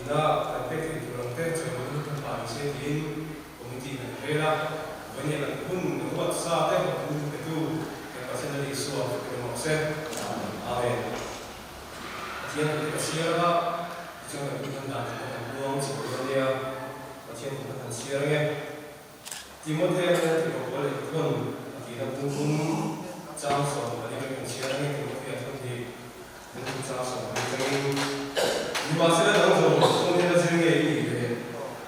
Ina kan pek theih tur ang te chawimawi hun kan pah ni se tiin committee kan rel a, vawinia kan hun ruat sa te hun petu kan Pathian Lal Isua fak in awm se. Amen. Pathian kut te ka chhiar anga, tichuan kan hun hman dan te pawh kan puang chho dawn nia, Pathian kut ka han chhiar ange. Timothea hian tirhkoh pawl leh thawn a tihna bung chang 14 kan chhiar angin Timothea thawn hi bung chang 14 atangin Nimahsela dang zawng thawn hian a zir ngei i nih leh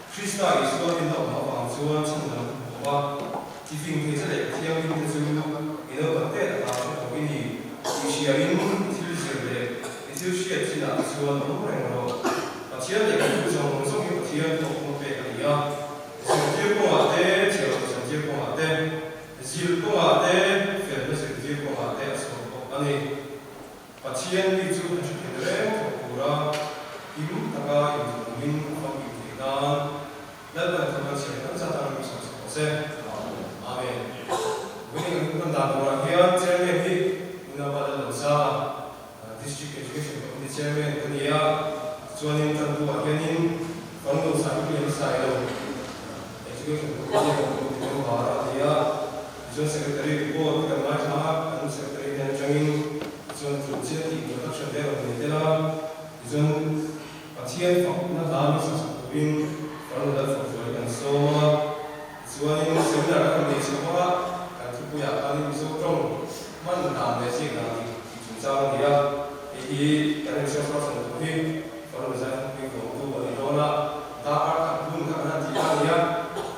Krista Isua rinna awm avang chuan chhan dang ka hmu lo va, tifing thei che leh thianghlim te chu i naupang te taka hre tawh i ni tih hriain i thil zir leh i thil hriat chinah te chuan awm reng rawh. Pathian leh kan thu zawng zawng hi Pathian thawkkhawm pek a ni a. Zirtir kawngah te, chhiarawh chantir kawngah te, zilh kawngah te, felna zirtir kawngah te a chhuak bawk a ni. Pathian mi chu hna hre thei reng thawk tura kim taka inthurumin a famkim theih nan Lalpan thawk a chhiar tam zat ang mi sawm chhuak rawh se. Amen. Vawiin kan hun hman dan turah hian Chairman hi Unaupa Lalawmsanga, District Education Committee Chairman ka ni a, tichuanin tantu-ah hianin Fangnu Sahibli an sai lo, Education Committee a committee member a ni a, tichuan Secretary report kan ngaithla a, kan Secretary hnen atangin tichuan Tlumchian tih introduction te a rawn nei tel a, tichuan Pathian fakna hla mi sak turin Fangnu Lalfakzuali kan sawm a, tichuanin seminar kan rawn nei chho a, kan thupuiah khanin Mizo tawng hman dan leh ziak dan tih tih chungchang a ni a, hei hi kan resource person tur hi Farnu Zaithangpui vawngtu a ni dawn a, darkar khat hun kha kan han ti a ni a,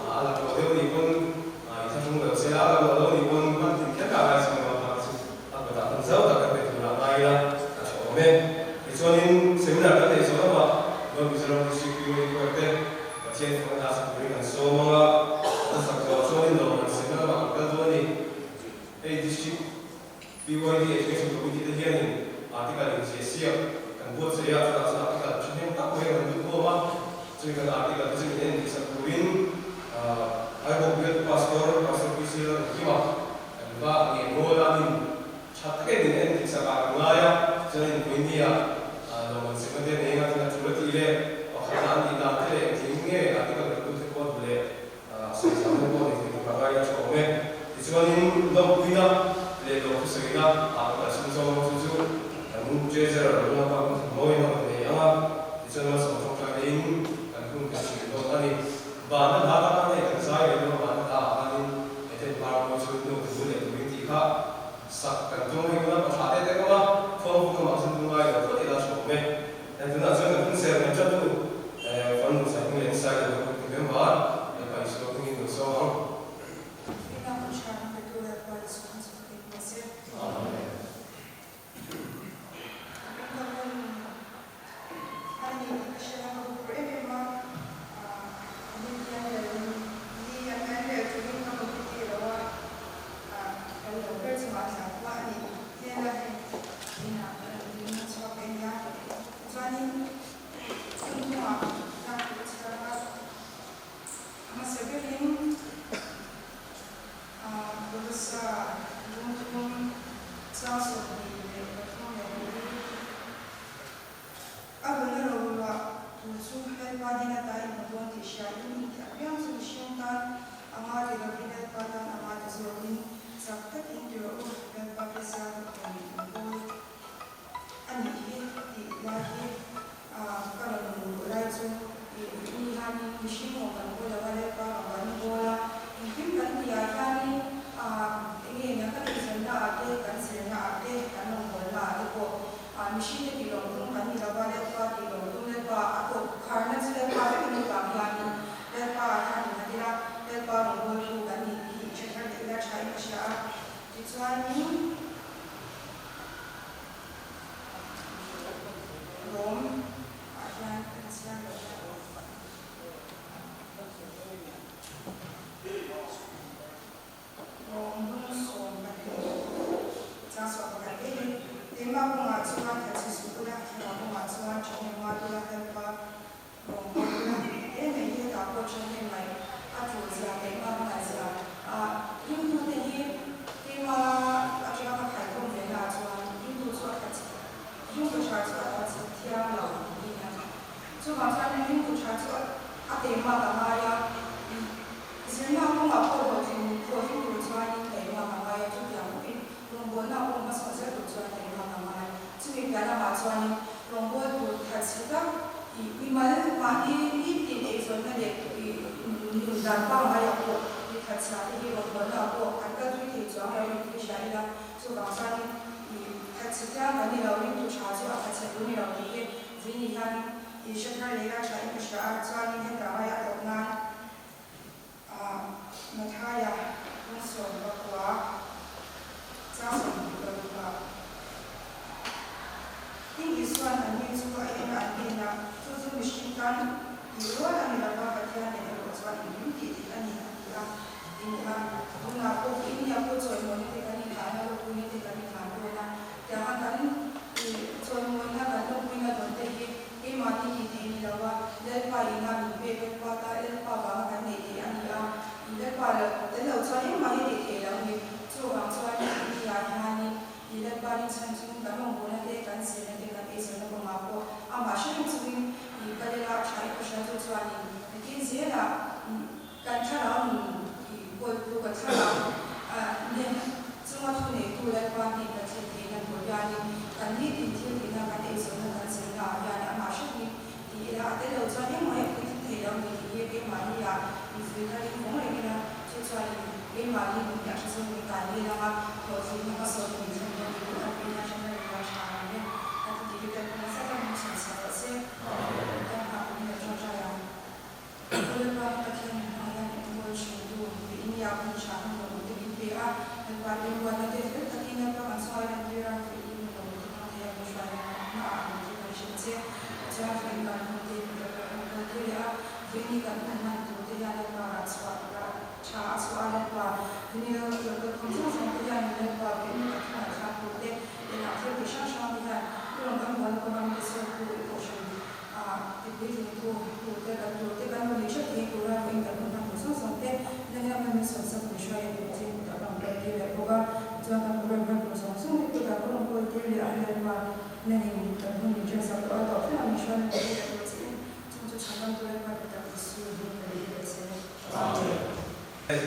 a la tawh deuh a nih pawn i thlahrung lo che a, a la luah lo a nih pawn hman tin kher ka ngai chhung lo a, chu a kutah hun zau tak kan pe turah ngai ila a tha awm e. Tichuanin seminar kan neih zawh lamah North Mizoram District PYD Choir te Pathian fak a hla sak turin kan sawm ang a, an sak zawh chuanin lawm an semna lamah kan kal dawn a ni. Hei District PYD Education Committee te hianin article inziah siak kan buatsaih a, chutah chuan article thahnem tak mai rawn lut khawm a, chumi kan article te chu min en tihsak turin Aibawk Bial Pastor, Pastor PC Lalrunkima kan va ngen ngawl a, anin tha takin min en tihsak ah kan ngai a, chuan inpuinia lawmman semna te nei anga thil a tul a tih leh pakhat ah an tih dan te leh engtin nge article kan lut te pawh a duh leh Sawichham te pawh ni thei tur a ngai a tha awm e. Tichuanin lawmpuina leh lawmthusawina ah kan kal chhung zawng chu chu kan Treasurer lung a pak hun mawi na rawn nei ang a, tichuan malsawm tawngtai laiin kan hun kan hrilh dawn a ni. Vana hla tak a nei kan zai leh dawn a, vana hla ah khanin Eden par pawh chu nu te bul leh turin tih kha sak kan tum a hei hun a pathah te te kawng a, thawng hun lamah chuan tum ngai lo phawt ila tha awm e. Tunah chuan kan hun ser kan ṭan u, Farnu Saihming leh Insai leh Hnawk ti member Lalpa Isua hmingin kan sawm ang. Ina hun ṭha na petu Lalpa Isua hmasa takin hma se. Amen. Ka hun a ni tih ka hria a, ka huphurh em em a, a ni hian rel ni a kan rel turin ka committee lo a, kan lo ber chungah a tla khua a ni. Hela hei inah ka rawn ding a chhuak ve nia. Chuanin hun hnungah tlak tur a chhiar a, a hmasa berin Kolossa lungthum chang 23. A rawn a ro luah tur chu Lalpa hnen ata i hmu dawn tih hria in inti apiang chu mihring tan anga ti lovin Lalpa tan anga ti zawkin chak takin ti rawh u, Lalpa pisa ka thawm in bawl a nih hi tih lai hi ka rawn luh lai chu i ni hianin mihring awm kan bawl lo a, Lalpa rawn kan bawl a, engkim kan tih ah hianin enge nia kan inzawmna ah te, kan zirna ah te, kan rawngbawlna ah te pawh Mihringte tih lawm tum kan ni lova, Lalpa tih lawm tum, Lalpa a tawp kharna chu Lalpa vek a nih vang hianin Lalpa ah hian in nghat ila, Lalpa rawngbawltu kan nih hi i hre thar leh ila tha in ka hria a. Tichuanin Rom ah hian kan chhiar lo va. Rawng lung 12 chang 11 in keimah kawngah chuan tha chhe suh u. Chuvang chuanin ringtu tha chu a teimak a ngai a, zirna kawngah pawh hlawhtling hlawhtling tur chuanin teimak a ngai a, chutiang bawkin rawngbawlna pawh hmasawn zel tur chuan teimak a ngai. Chumi piah lamah chuanin rawngbâwl tur thatchhe tak i mimal mahni nitin eizawnna leh i nun dan pangngaiah pawh mi thatchhia te hi rawngbâwlnaah pawh an kal thui thei chuang lo a ni tih hria ila, chuvang chuanin i thatchhe tlang kan ni lo, ringtu tha chu a thatchhe tur ni lo tih hi vui ni hianin i hre thar leh ila tha in ka hria a, chuanin heta aia tawp nan Mathaia kawngsawm pakua 26 ah. Tin Isua'n anni chu a en a, an hnenah, Chu chu mihring tan tih rual a ni lova, Pathian nen erawh chuan engkim tih theih a ni, a ti a. Tin a, tunah pawh India pawh chawimawina te kan inhahna ropuina te kan inhah dawn a, tianga kan chawimawina kan ropuina dawn te hi keimahni tih theih ni lova, Lalpa ina min pek Lalpa ta Lalpa vanga kan neih theih a ni a, Lalpa tel lo chuan engmah hi tih theih lo a ni. Chuvang chuan India hianin I Lalpa rinchhan chung kan rawngbawlna te, kan zirna te, kan eizawnna kawngah pawh amah hre reng chungin i kal ila tha i kohhran chu chuanin nakin zelah kan thlarau nun i kawltu kan thlarau nen chunga thu neitu Lalpa hnen kan thlen theihna tur hianin kan nitin thil tihna kan eizawnna kan zirna ah hian amah hre rengin ti ila a tel lo chuan engmah hi a puitling thei lo ni tih hi keimahni-ah mipui tharin vawng reng ila chu chuanin keimahni nun hi a hre zawng in kai ngei ang a, hlawhtlinna hmasawn min thlen dawn tih duh tak in a hre thar ila tha ang e a ti tih hi kan nasa tak min chhan chhiah rawh se. Kan nghah kum in a tawngtai ang. Lalpa hi Pathian min hmang hian enkawl thin tu tih in nia hun tha hun lawmawm te min pe a, Lalpa remruatna te fel takin Lalpa kan chunga i lantir a, tih in hun lawmawm te hmang thei a min hruai na ah min thil kan hrilh che. Chuan vawiin kan hun te min Lalpa kan kawl tir leh a, vawiin hi kan hun hman tur te hian Lalpa rah chhuah rah tha a chhuah a, Lalpa vawiin lo kal khawm zawng zawng te hian Lalpa vawiin kan thu ngaihthlak tur te leh hnah thil tih hrang hrang te hian i rawn kan bual kawng ram te sawitu i kohhran a tipuitlingtu turte kan turte kan rawn nih hrep thei tura vawiin kan hun hman tur zawng zawng te nangin a hman min sawmsak min hruai a duh chin kutah ka rawn kawl tir leh bawk a, tichuan kan program hman tur zawng zawng te kutah ka rawn kawl tir leh a, Lalpa nangin kan hun min ṭhensak tawh a, tawh thleng a min hruai min hruai leh tur chiin chung chu chhan ram tur Lalpa duhtak Isu hming ka leh leh che. Amen.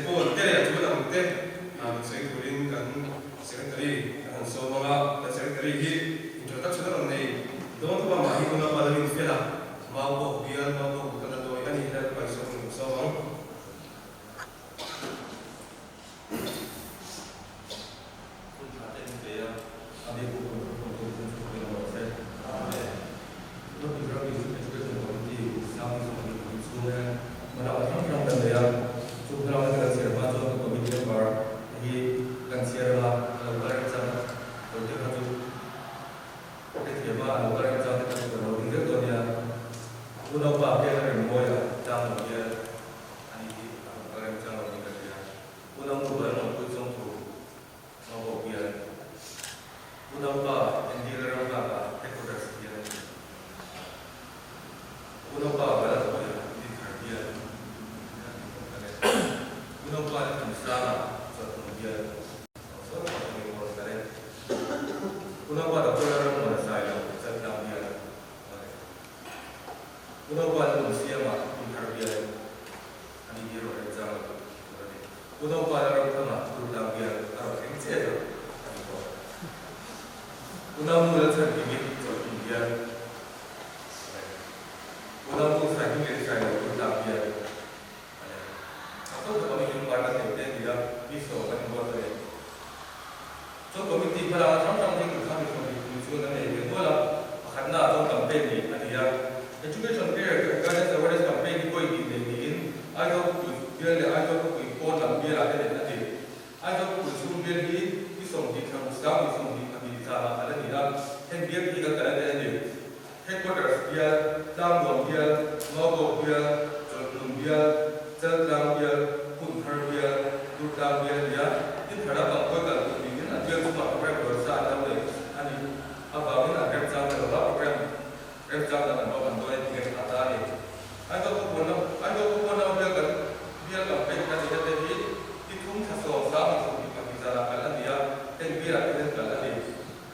Paul te leh a dang te sawi turin kan Secretary kan han sawm ang a, kan Secretary hi introduction a rawn nei dawn tawp a, mah hi unaupa lo infel a, mau pawh bial, mau pawh kut a la dawi a ni, Lalpa i sawm ang sawm ang. Hun tha te min pe a, a biak u kan thu tur chu chu ka rawh se. Amen. North Mizoram District Education Committee sang zawng in chhung hian hmalakna hrang hrang kan nei a, chu hmalakna kan chhiar hma chuan kan committee member te hi kan chhiar anga a lo kal reng chang a, lo te kha chu hrethiam a, a lo kal reng chang te kha chu kan lo ding deuh dawn nia. Unaupa hian a rem mawi a, tlang lo hian ani hi a rawn kal reng chang lo niin ka hria. Unau nu ber rawn pui chawng thu Mawbawk bial Unaupa Indira ram nghaka headquarters bial a ni. Unaupa Balatpuia Dinthar bial Unaupa Lemsanga Chawlhhmun bial Unaupa Doctor Rammuana Sailo Chaltlang bial Unaupa Lungsiama Dinthar bial a ni hi rawh remchang lo tur a ni. Unaupa Lalramthanga Durtlang bial a rawn thleng chiah lo a ni bawk. Unaunu Lalchhanhimi Chawlhhmun bial a ni. Unaunu Saihminglian Sailo Durtlang bial a ni. A chawlhna committee member kan neih te a ni a, mi sawm kan inruat a ni. Chuan committee hmalakna hrang hrang hi kum 20 kum chhung an nei ve nual a, pakhatna ah chuan campaign nih a ni a. Education Career Guidance Awareness Campaign hi vawi hnih neih niin Aizawl khawpui bial leh Aizawl khawpui pawn lam bialah te neih a ni. Aizawl khawpui chhung bial hi ni 20 thla ruk 20 22 zanah kal a ni a, heng bial hi kan kal a tel a ni. Headquarters bial, Tlangnuam bial, Maubawk bial, Chawlhhmun bial, Chaltlang bial, Hunthar bial, Durtlang bial a ni a. Tin thar lampang khawi kal tur niin a bial chungah program rualsa an lo nei a nih avangin an remchang ta lova program remchang dan an bawk an dawn e tih nge a ta a ni. Aizawl khawpuan Aizawl khawpuan lama bial kan bial campaign kan neihna te hi ni thum thla sawm 20 22 zanah kal a ni a, heng bialah te hian kal a ni.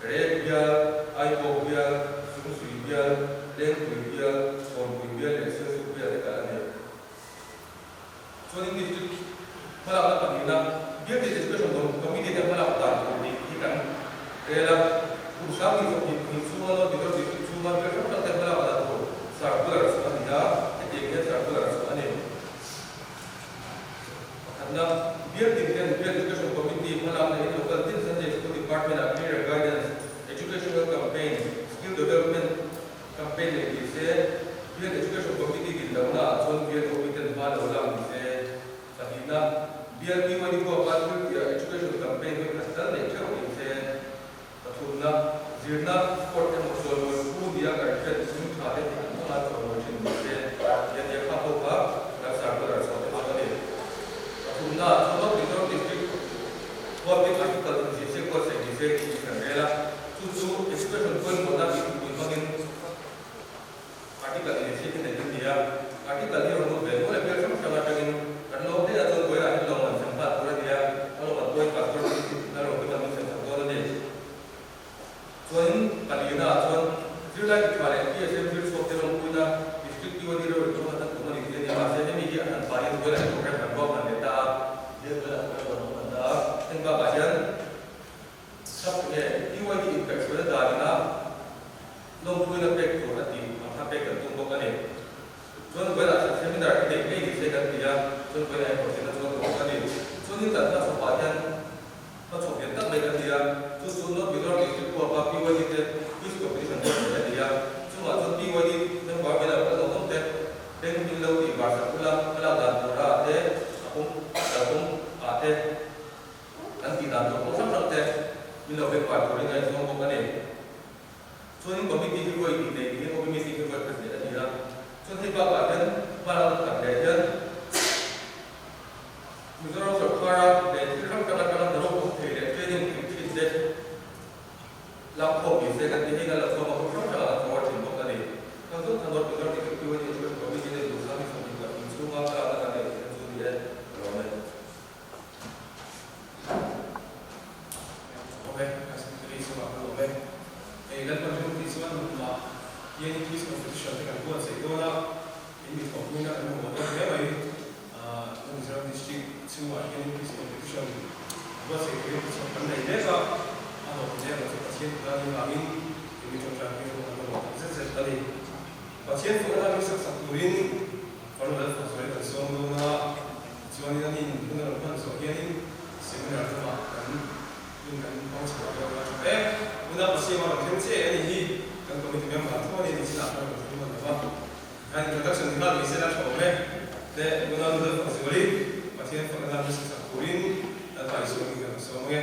Rek bial, Aibawk bial, Sungsui bial, Lengpui bial, Chawnpui. lohna ah chuan bial OP ten hma lo lak ni se. Pahnihna, bial PYD huapa thil tih ah education campaign hawi khat tal neih theuh ni se. Pathumna, zirna, sport emaw chawimawi phu nia ngaihhriat mihring tha te hi an hmanga chawimawi thin ni se. Tia tia kha ho kha kan circular chhuah te chu a ni. Pathumna, Chawlawk Mizoram District huapin article inzirchiah buatsaih ni se tih kan rel a, chu chu education pawimawhna tih thupui hmangin Article inzirchiah hi nei an ni a, article hi rawn lut ve nual e bial hrang hrang atangin kan lawm hle a chuan buaiah hian lawm an sem nghal tur a ni a, a lawm an pawhin pastor na rawn kim an min sem sak dawn a ni. Chuanin palina ah chuan zirlai ti tha leh PSM zir chhuak te lawmpuina District UAD rorel chu hman an tum a ni tih a ni a, mahse hemi hi a hran pahin buaiah hian program kan ruahman leh ta a, bial buaiah program kan ruahman ta a, heng bakah hian Sap nge UAD inkaihhruaina danina lawmpuina pek tur a tih ang kha pek kan tum bawk a ni. Chuan vawilah chuan seminar hi neih ngei ni se kan ti a, chuan vawilah hian hlawhtlinna chu kan duh bawk a ni. Chuanin kan hmachhawpah hian hmachhawp lian tak mai kan ni a, chu chu North Mizoram District huapa PYD te quiz competition buat theih a ni a, chungah chuan PYD member vawilah kal zawng zawng te beng min lo tih var sak ula, hmalak dan tura te a pawm kalpawm ah te, Kan tih dan tur pawh hrang hrang te min lo vek pai turin a inzawm bawk a ni. Chuanin committee hi vawi tih nei niin OB meeting hi vawi khat leh a ni a. Chuan hei bakah hian hmalakna pakhat leh hian Mizoram sorkara leh thil hrang hrang atanga hnarawk awm thei leh training thei thin te lak khawm ni se kan ti hei kan lo khawm a, hmun hrang hrangah kan forward thin bawk a ni. Kan zawng khan North Mizoram Executive a nih chuan committee te duhsam hi 22 chhunga hmalakna kan neih theihna chu ni e, ka lawm e. Awm e, kan secretary chungah kan awm e. Hei Lalpan rinawm tih chuan nunah hian English competition te kan buatsaih dawn a, in mi thawhpuina kan mamawh dawn hle mai. Mizoram district chungah hian English competition buatsaih turin hmachhawp kan nei mek a, a hlawhtling erawh chu Pathian kut a nih vangin in mi tawngtaipui pawh kan mamawh tak zet zet a ni. Pathian fuhna lam hi sak sak turin Kan rawn lal fak zuai kan sawm dawn a, tichuanin a nin hun a rawn hman zawh hianin seminar lamah kan hun kan hmang chho dawn a tha hle. Huna Pasiam a rawn thleng che a ni hi kan committee member tho a ni nichinah kan rawn thleng hman lo va. Tikhan introduction ni nghal mai se la tha awm e. Te huna rawn lal fak zualin Pathian fakna lam hi sak sak turin Lalpa Isua hming kan sawm ang e.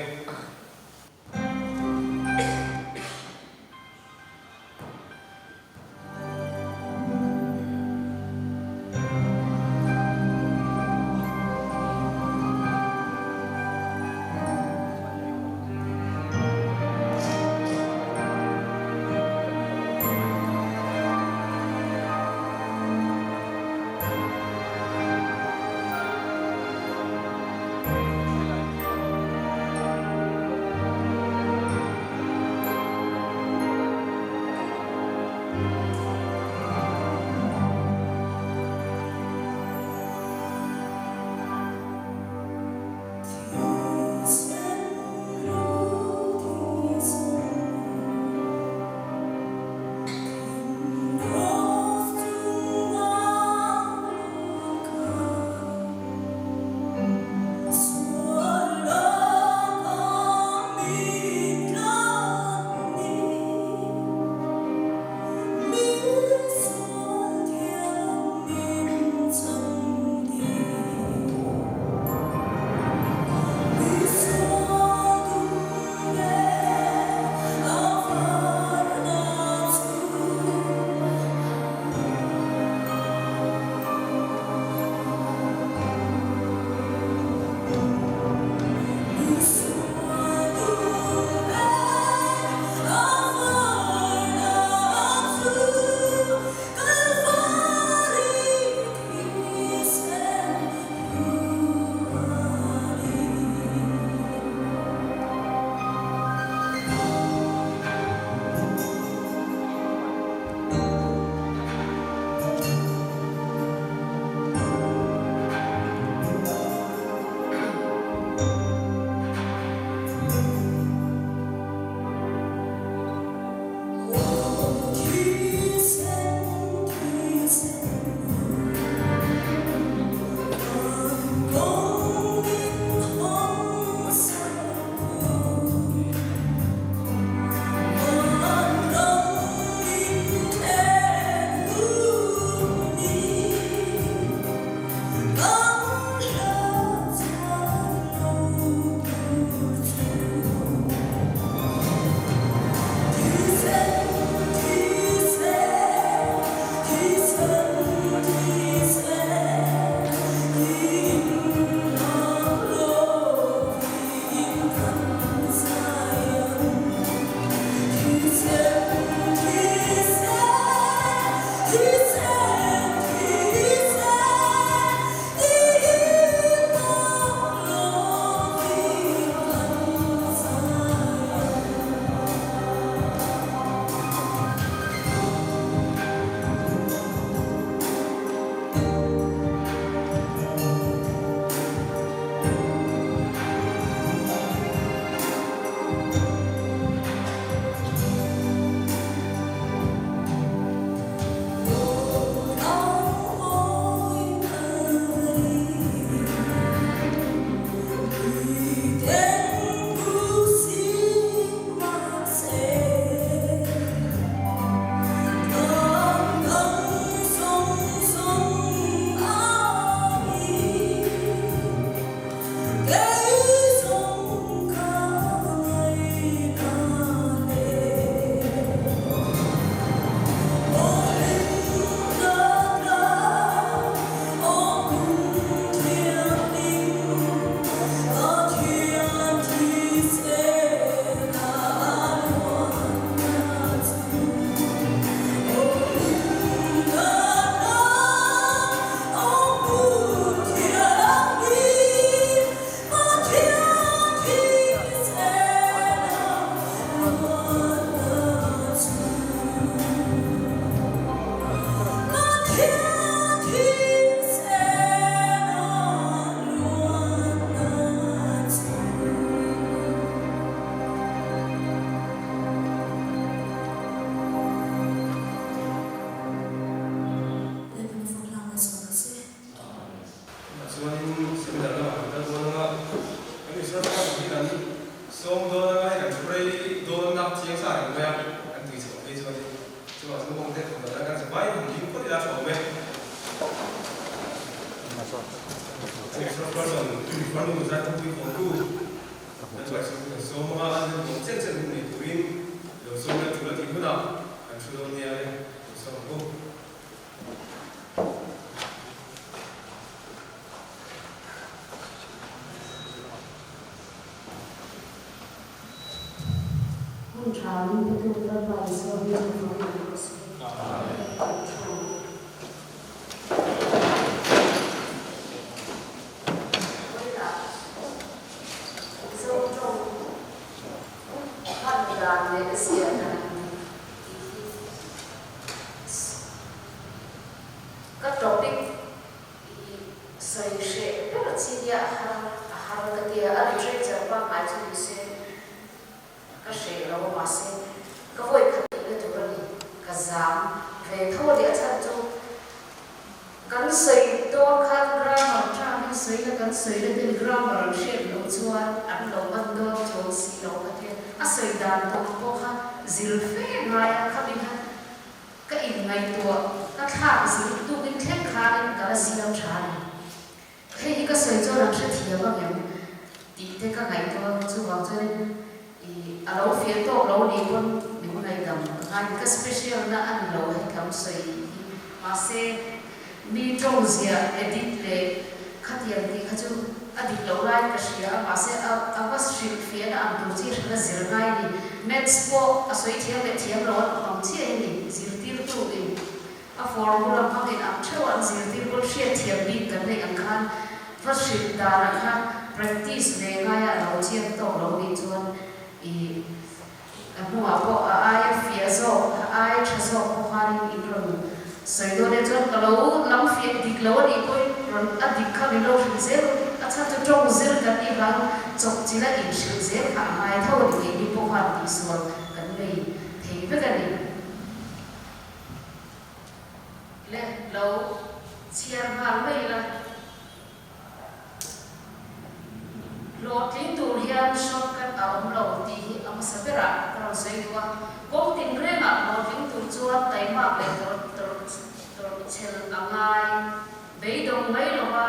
Farnu zaithawpui kawmtu kan ngaihsak kan sawm anga an rilru awm chen chen hun nei turin lo sawm leh tul a tih hunah kan thu dawn nia le lo sawm ang u. Hun tha min pe tu Lalpa Isua hi chu fak ang rawh se. Amen. Vawiinah Mizo tawng hman dan leh ziah dan tih hi ka topic i sawi hreh ber chi nia a har a har ka tia a literature pangngai chu ni se Ka hreh lo a mahse ka vawi khat tihna tur a ni. Ka zam ve tho a ni a chhan chu kan sawi dawn khan grammar term hi sawi la kan sawi la ten grammar an hriat loh chuan an lo man dawn chuang si lo a tia a sawi dan tur pawh kha zir fe ngai a khami kha ka inngaihtuah ka thlak zir tukin thleng khanin ka la siam tha a ni. Hei hi ka sawi chuan an hrethiam ang em tih te ka ngaihtuah a, chuvang chuanin ih a lo fiah tawk lo nih pawn min ngaihdam ka ngai ni. Ka special na a ni lo hei lam sawi tih hi, mahse mi tawng ziah edit leh khatiang tih kha chu a dik loh laiin ka hria a, mahse a a va hrilh fiahna ang tur chi hran a zir ngai a ni. Maths pawh a sawi thiam leh thiam lo an awm ang chiah hi ni, zirtirtu in A formula hmangin ang theuh an zirtir pawn hriatthiam bik kan neih ang khan va hrilh danah khan practice ve ngaia a lo chiang tawk lo nih chuan ih a hnungah pawh a aia fiah zawk, a aia tha zawk pawh khanin in rawn sawi dawn e. Chuan ka lo lam fiah dik lo a nih pawhin rawn a dik kha min lo hrilh zel a chhan chu tawng zir kan nih vang chawp chila inhrilh zel kha a ngai tho a ni keini pawh khan tihsual kan nei thei vek a ni. Le lo chhiar nghal mai ila. Hlawhtling tur hian shortcut a awm lo tih hi a hmasa berah ka rawn sawi duh a. Kawng tinrengah hlawhtling tur chuan taimak leh tawrh chhel a ngai. Beidawng mai lova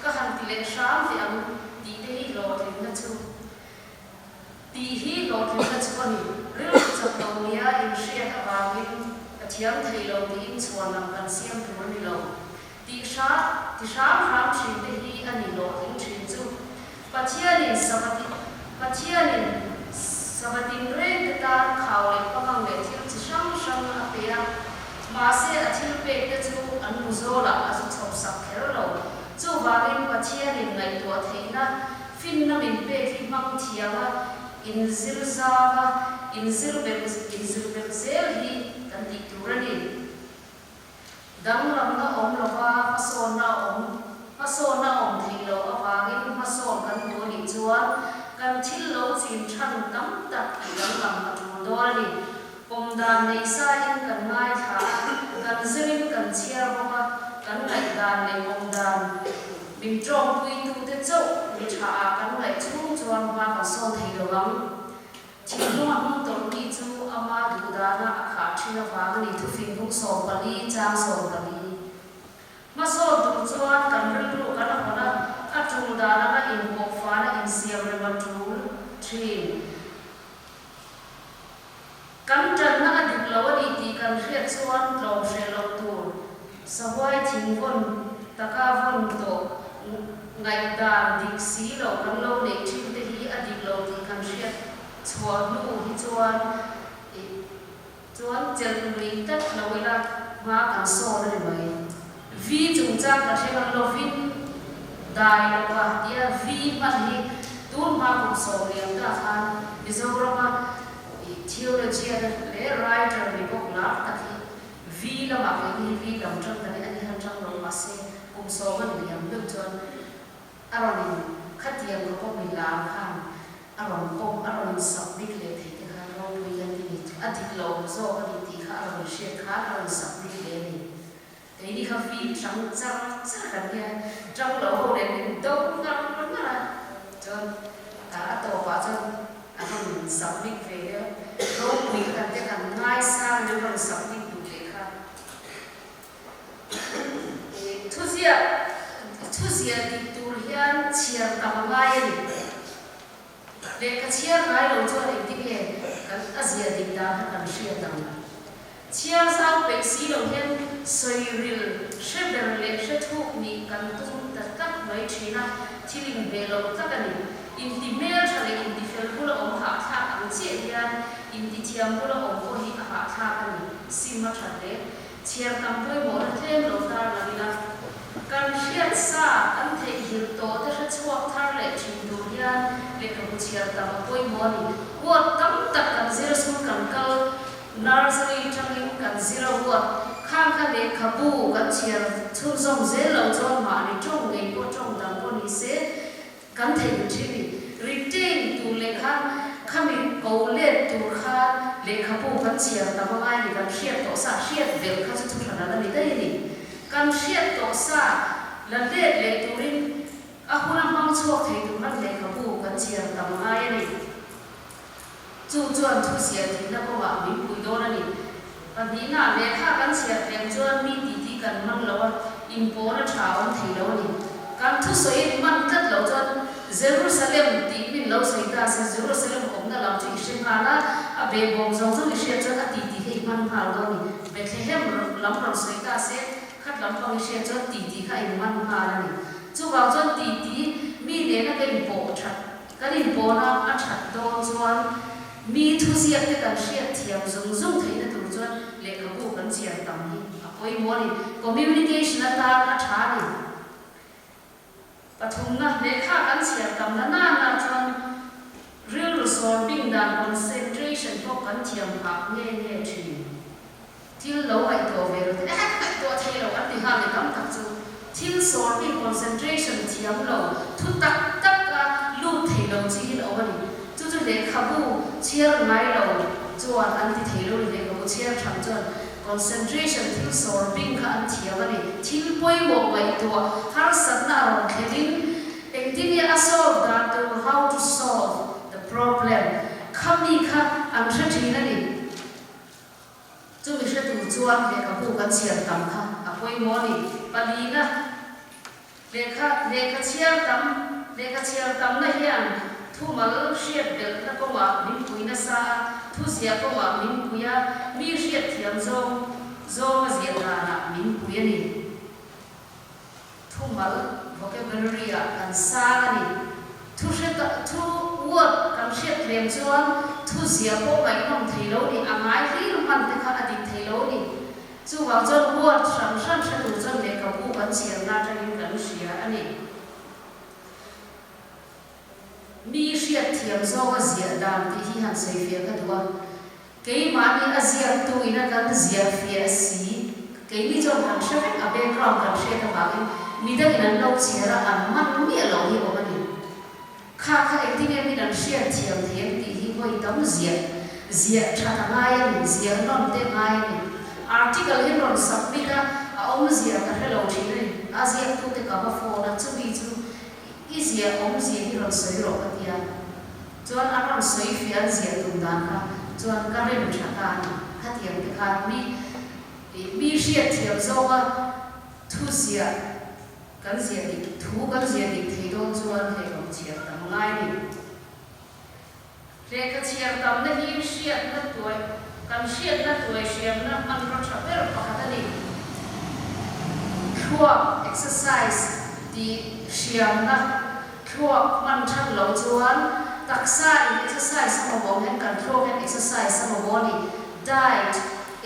ka han ti leh hram teh ang tih te hi hlawhtlinna chu Tih hi hlawhtlinna chu a ni. Rilru chak lo nia inhriat avangin ka thiam thei lo tiin chhuan lam kan siam tur a ni lo. Tih hra ti hram hram thin te hi a ni hlawhtling thin chu. Pathianin Sabbath Pathianin Sabbath-in reng te tan khau leh pangang leh thil chi hrang hrang a pe a. Mahse a thil pek te chu an mu zawlah a zu chhawp sak kher lo. Chuvangin Pathianin ngaihtuah theihna Finna min pek hi hmang thiam a, inzir zau a, inzir belh inzir belh zel hi kan tih tur a ni. Danglamna awm lova hmasawnna awm hmasawnna awm theih loh avangin hmasawn kan hmu a nih chuan kan thil lo chin than tam tak tih danglam a tul dawn a ni. Pawm dan nei sain kan ngaithla a, kan zirin kan chhiar bawk a, kan ngaihdan leh pawm dan min tawngpuitute chauh mi tha ah kan ngaih chhung chuan hma kan sawn thei lo ang. Thinlung a hmang tawrh mi chu ama duhdana a khah thin avang a ni thufing bung 14 chang 14. Hmasawn tur chuan kan rilru kan hawn a, a tul dan anga inpawhfana insiam rem a tul thin. Kan tanna a dik lo a ni tih kan hriat chuan tlawm hreh loh tur sahuai thing vawn taka vawn tawh ngaihdan dik si lo kan lo neih thin te hi a dik lo tih kan hriat chhuah hnu hi chuan ih chuan chelh lui tlat lo ila hma kan sawn a ni mai. V chungchang ka thleng ang lovin dai lova tia V hman hi tun hma kum 10 ta khan Mizorama theologian leh writer ni bawk lar tak hi V lamah kei hi V lam tang ka ni a ni han tang lo mahse kum 10 a ni liam deuh chuan a rawn in khatiang ka pawh mi lar khan a rawn pawm a rawn in submit leh thei te khan ropui kan ti ni a dik lo zawk a ni tih kha a rawn hriat khan a rawn submit leh a ni. Keini kha vi tang char char kan nia, tang lo ho nen min do ngar ngar a, chuan a tawpah chuan a rawn submit ve deuh, ropui kha kan tia kan ngaisang in an rawn submit duh leh kha. Thuziak. Thu ziah dik tur hian chhiar tam a ngai a ni. Lehkha chhiar ngai lo chuan engtin nge kan a ziah dik dan kha kan hriat ang? Chhiar zau peih si lo hian sawi ril hre ber leh hre thuk nih kan tum ta tlat mai thin a, thil inhmeh loh tak a ni. Inti hmeltha leh inti fel bula awm hahthlak ang chiah hian inti thiam bula awm pawh hi a hahthlak a ni, sim a tha hle. Chhiar tam pawimawhna tlem lo tar lang ila, kan hriat sa kan theihnghilh tawh te hre chhuak thar leh thin tur hian lehkhabu chhiar tam a pawimawh a ni. Word tam tak kan zir a school kan kal nursery tangin kan zir a word khang kha lehkhabu kan chhiar chhunzawm zel lo chuan mahni tawng ngei pawh tawng dang pawh ni se Kan theih thin i retain tur leh khan khami ko let tur khan lehkhabu kan chhiar tam a ngai ni, kan hriat tawh sa hriat belh kha chu thuhran a la ni daih a ni. Kan hriat tawh sa la let leh turin a huna hmang chhuak thei tur khan lehkhabu kan chhiar tam a ngai a ni. Chu chuan thu siah thihna kawngah min pui dawn a ni. Pahnihna, lehkha kan chhiar tlem chuan mi titi kan man lo a, inpawhna tha a awm thei lo a ni. Kan thusawiin man tlat loh chuan Jerusalem tih min lo sawi ta se, Jerusalem awmna lam chu i hre nghal a, a behbawm zawng zawng i hriat chuan a titi kha i hman nghal dawn a ni. Bethlehem lam rawn sawi ta se, khat lam pang i hriat chuan titi kha a inman nghal a ni. Chuvang chuan titi mi nena ka inpawh that Kan inpawna a that dawn chuan mi thuziak te kan hriat thiam zung zung theihna tur chuan lehkhabu kan chhiar tam hi a pawimawh a ni. Communication atan a tha a ni. Pathumna, lehkha kan chhiar tam na nana chuan rilru sawr bing dan concentration pawh kan thiam phah nge nge thin. Thil lo ngaihtuah ve lo te eh ka ngaihtuah thei lo an ti nghal ni tam tak chu thil sawr bik concentration thiam lo thu tak tak a lut thei lo chi hi an awm a ni. Chu chu lehkhabu chhiar ngai lo chuan an ti thei lo ni lehkhabu chhiar tham chuan concentration thil sawr bing kha an thiam a ni. Thil pawimawh ngaihtuah harsatna a rawn thlen in engtin nge a solve dan tur how to solve the problem khami kha an hre thin a ni. Chumi hre tur chuan lehkhabu kan chhiar tam kha a pawimawh a ni. Palina, lehkha lehkha chhiar tam lehkha chhiar tamna hian thumal hriat belhna kawngah min pui nasa a, thu ziah kawngah min pui a, mi hriat thiam zawng zawnga ziah danah min pui a ni. Thumal, vocabulary, ah kan sang a ni. Thu hre ta, thu, word, kan hriat tlem chuan thu ziah pawh ngaihnawm thei lo ni, a ngai hlir hman te kha a dik thei lo ni. Chuvang chuan word hran hran hre tur chuan lehkhabu kan chhiarna atangin kan hria a ni. Mi hriat thiam zawnga ziah dan tih hi han sawi fiah ka duh a. Keimahni a ziaktu ina kan ziah fiah si, keini chuan kan hre vek a background kan hriat avangin midangin an lo chhiar a, an man miah lo hi awm a ni. Kha kha engtin em in an hriat thiam thei ang tih hi vawi tam ziah ziah that a ngai a ni, ziah nawn te a ngai a ni. Article hi rawn submit a, a awmzia ka hre lo thin a ni. A ziaktute ka va phone a, chumi chu i ziah awmzia hi rawn sawi rawh ka ti a. Chuan a rawn sawi fiah an ziah tum dan kha chuan ka rem tha ta a ni. Khatiang te khan mi mi hriat thiam zawnga thu ziah kan ziah dik thu kan ziah dik thei dawn chuan lehkhabu chhiar tam ngai a ni. Lehkha chhiar tamna hi hriatna tuai kan hriatna tuai hriamna hmanraw tha ber pakhat a ni. Thluak exercise tih hriamna Thluak hman that loh chuan taksa in exercise a mamawh hian kan thluak hian exercise a mamawh a ni. Diet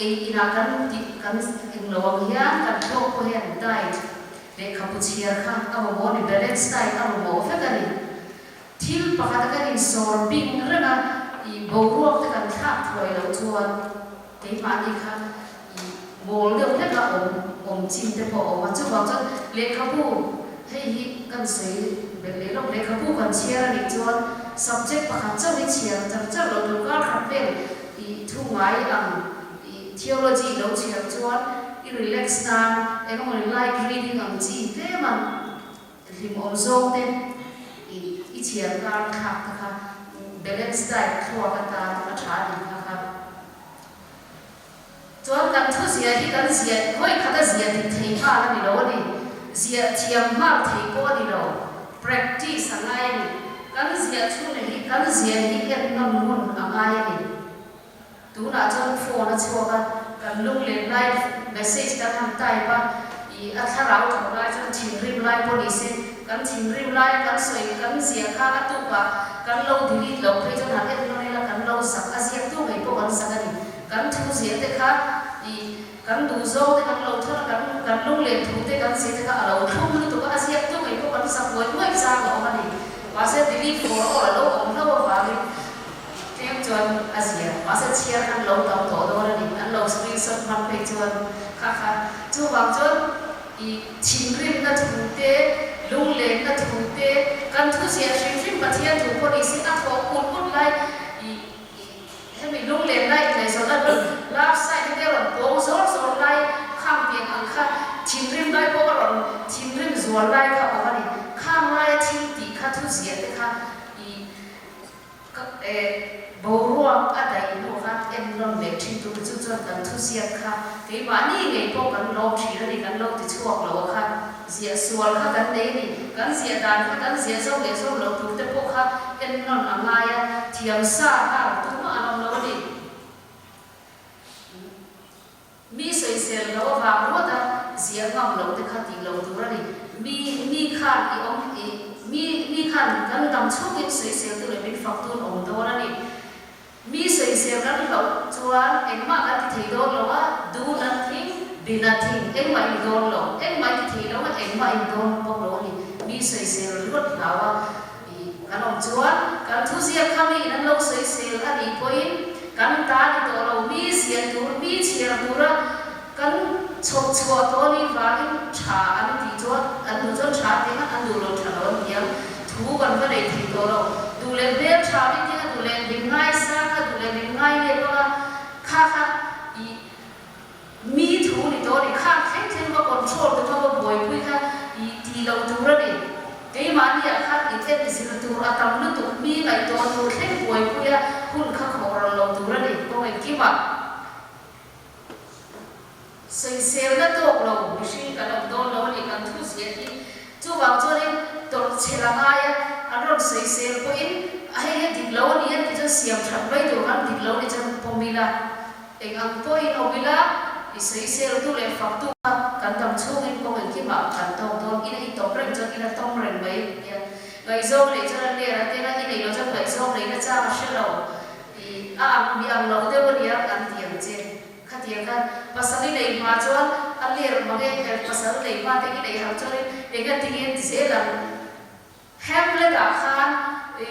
ei inah kan tih kan eng lo ang hian kan thluak pawh hian diet lehkhabu chhiar kha a mamawh a ni, balance diet a mamawh vek a ni. Thil pakhat a kan insawr bing reng a, i boruak te kan thlak thuai loh chuan keimahni kha i mawl deuh hlek a awm awm chin te pawh a awm a, chuvang chuan lehkhabu hei hi kan sawi belh leh lawk, lehkhabu kan chhiar a nih chuan subject pakhat chauh hi chhiar char char loh tur kar khat vel i thu ngai ang i theology lo chhiar chuan i relax nan eng emaw ni light reading ang chi tlem a hlimawm zawng te i i chhiar kar thlak te kha balance diet thluak atan a tha a nih kha kha. Chuan kan thu ziah hi kan ziah khawi khat a ziah dik thei nghal a ni lo a ni. Ziah thiam nghal thei pawh a ni lo. Practice a ngai a ni. Kan ziah chhun hi kan ziah hi en nawn ngun a ngai a ni. Tunah chuan phone a chhuak a, kan lunglen lai message kan han type a, ih a thlarau thawh lai chuan thinrim lai pawh ni se, kan thinrim laia kan sawi kan ziah kha a tukah kan lo delete loh phei chuan han en nawn ila kan lo sak a ziaktu ngei pawh kan sak a ni. Kan thu ziah te kha ih kan duh zawng te kan lo thawn a, kan kan lunglen thu te kan ziah te kha a lo thlum lutuk a, a ziaktu ngei pawh kan sak uaih uaih chang a awm a ni. Mahse delete for all a lo awm hlauh avangin Tlem chuan a zia, mahse chhiar an lo tam tawh dawn a ni, an lo screenshot hman phei chuan kha kha. Chuvang chuan i thinrimna thu te, lunglenna thu te, kan thu ziah hrim hrim Pathian thu pawh ni se a thawh ut ut lai i i hemi lunglen lai tlaihzawlh a rawn love side te rawn pawng zawr zawr lai khang pian ang kha thinrim lai pawh a rawn thinrim zual lai kha awm a ni. Khang laia thil tih kha thu ziah te kha i Ka e boruak a daih hnu khan en rawn leh thin tur chu chuan kan thuziak kha keimahni ngei pawh kan lawm thin a ni, kan lo ti chhuak lo a kha ziah sual kha kan nei a ni, kan ziah dan kha kan ziah zo leh zo lo tur te pawh kha en nawn a ngai a, thiam sa nghal tumah an awm lo a ni. Mi sawisel lo avang ruat a ziah ngam lo te kha tih lo tur a ni. Mi mi khan i awm i mi mi khan kan dam chhungin sawisel tu leh min fak tun awm dawn a ni. Mi sawisel kan hlauh chuan engmah kan ti thei dawn lo a, do nothing, be nothing, engmah in dawn lo, engmah i ti thei lo a, engmah in dawn bawk lo a ni. Mi sawisel ruat hlau a i kan awm chuan kan thuziak kha mi in an lo sawisel a nih pawhin kan ta ni tawh lo, mi ziah tur, mi chhiar tura kan chhawp chhuah tawh a nih vangin tha an tih chuan an duh chuan tha an ti ang a, an duh lo tha lo an ti ang, thu kan va nei thei tawh lo, duh leh hmel tha min ti ang a, duh leh min ngaisang a, duh leh min ngai lep ang a, kha kha i Mi thu ni tawh a ni, khang thleng thleng va control te kha va buaipui kha i ti lo tur a ni. Keimahni ah khan i en zir tur a tam lutuk, mi ngaihtuah tur thleng buaipui a hun kha khawh ral lo tur a ni. Kawng engkimah sawiselna tawk lo mihring kan awm dawn lo a ni, kan thu ziah hi. Chuvang chuanin tawrh chhel a ngai a, an rawn sawisel pawhin a hei hi dik lo a ni a tih chuan siam that mai tur khan dik lo ni chuan pawm ila. Eng ang pawhin awm ila, i sawiseltu leh faktu kha kan dam chhungin kawng engkimah kan tawk dawn. Ina i tawp reng chuan ina tawm reng mai nia. Ngaihzawng neih chuan a ner a tel a, i neih loh chuan ngaihzawng neihna chang a hre lo. I a ang mi ang lo deuh a nia an ti ang che. Khatiang khan pasal i neih hma chuan a ler mang e, pasal neih hma te i neih harh chuanin eng a ti nge ti zel ang. Hamlet-ah khan i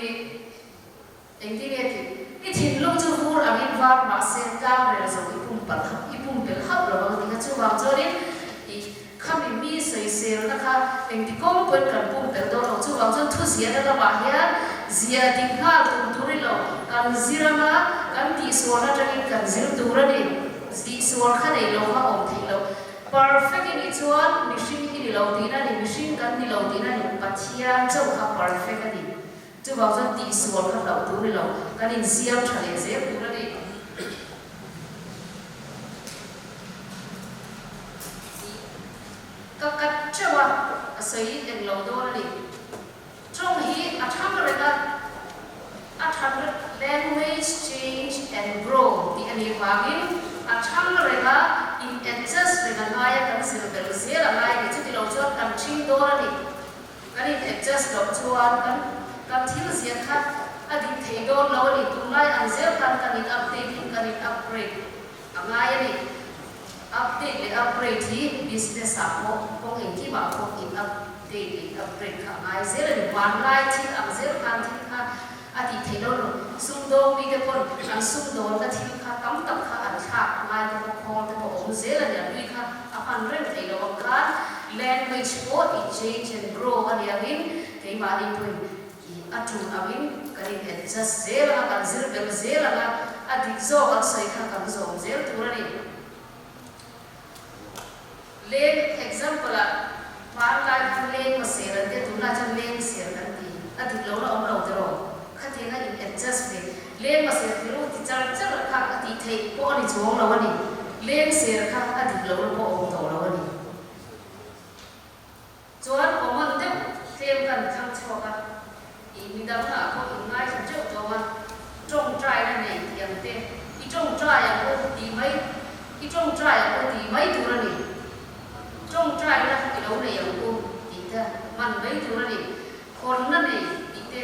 Engtin nge tih? I thinlung chu vur angin var mah se tlang rel zo i pum palh hauh, i pum pelh hauh lo ang tih kha chuvang chuanin i khami mi sawiselna kha engti kawng pawhin kan pum pelh dawn lo. Chuvang chuan thuziahna lamah hian ziah dik nghal tum tur i lo, kan zir anga kan tihsual atangin kan zir tur a ni. Tihsual kha nei lo kha awm theih loh. Perfect i nih chuan mihring i ni lo tihna a ni, mihring kan ni lo tihna a ni, Pathian chauh kha perfect a ni. Chuvang chuan tihsual kha hlauh tur ni lo, kan insiam tha leh zel tur a ni. Ka kat teuh a, a sawi eng lo dawn a ni. Tawng hi a thang reng a, a that language change and grow tih a nih vangin a thang reng a, in adjust reng a ngai a, kan zir belh zel a ngai a ni. Chuti lo chuan kan thing dawn a ni. Kan in adjust loh chuan kan kan thil ziah kha a dik thei dawn lo a ni. Tunlai ang zel khan kan in update in kan in upgrade a ngai a ni. Update leh upgrade hi business ah pawh kawng engkimah pawh in update leh in upgrade kha a ngai zel a ni. Hmanlai thil ang zel khan thil kha a tih theih lo lo. Sumdawng mite pawn an sumdawnna thil kha tam tak kha an thlak ngai te pawh khawl te pawh awm zel a ni. A hlui kha a hman reng theih loh ang khan language pawh i change and grow a ni angin keimahni pawhin i a tul angin kan in adjust zel anga kan zir bel zel anga a dik zawk an sawi kha kan zawm zel tur a ni. Leng example ah hmanlai khan leng ma ser an tia tunah chuan leng ser kan ti a dik lo na awm lo tiraw khatiang a in adjust ve leng ma ser ti ru ti char char kha a tih theih pawh a ni chuang lo a ni leng ser kha a dik lo na pawh awm tawh lo a ni. Chuan common deuh tlem kan thlang chhuak a, i midangah pawh in ngaithla teuh tawng a, tawngtaina nei tih ang te, i tawngtai ang u tih mai, i tawngtai ang u tih mai tur a ni. Tawngtaina i lo nei ang u tih te hman mai tur a ni. Khawnna nei tih te,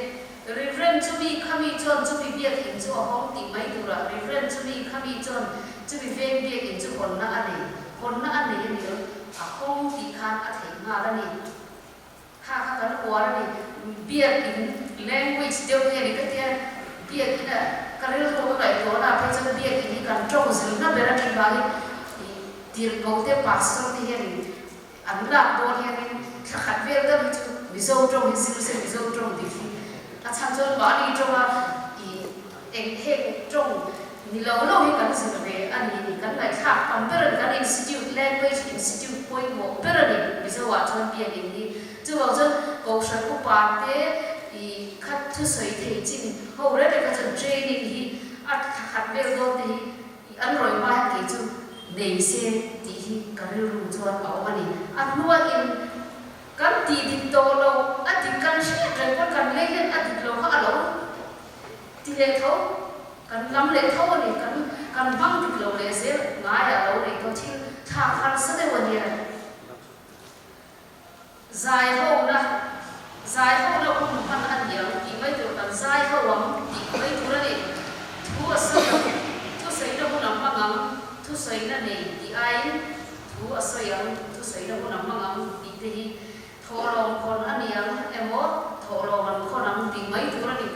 Reverend chumi khami chuan chumi biakinn chu a hawng tih mai turah Reverend chumi khami chuan chumi veng biakinn chu hawnna a nei, hawnna a nei a ni lo, a hawng tih khan a theih nghal a ni. Kha kha kan uar a ni. Biakinn language deuh hi a ni ka tia, biakinn a ka rilru ka ngaihtuahna ah phei chuan biakinn hi kan tawng zirna ber a nih vangin tirhkoh te pastor te hianin An lak dawn hianin thla khat vel deuh hi chu Mizo tawng hi zir se Mizo tawng dik hi a chhan chuan mahni tawnga i eng heng tawng ni lo lo hi kan zir ve a ni ni kan ngaihthlak tam ber a ni kan institute language institute pawimawh ber a ni Mizo ah chuan biakinn hi chuvang chuan Kohhran upa te i khat thusawi thei chin ho reng reng kha chuan training hi a thla khat vel dawn te hi I an rawi hma hian kei chu nei se tih hi ka rilru chuan a awm a ni. A hnuaiin kan tih dik tawh lo, a dik kan hriat reng pawn kan lei hian a dik lo kha a lo ti leh tho, kan lam leh tho a ni, kan kan hmang dik lo leh zel ngaiah lo nei tawh thil thlak harsa deuh a nia. Zai ho na, Zai ho na hun hman a ni ang tih mai tur kan zai ho ang tih mai tur a ni. Thu a sawi ang, thu sawina hun a hmang ang, thu sawina nei tih aiin thu a sawi ang, thu sawina hun a hmang ang tih te hi thawhlawm khawn a ni ang emaw thawhlawm an khawn ang tih mai tur a ni.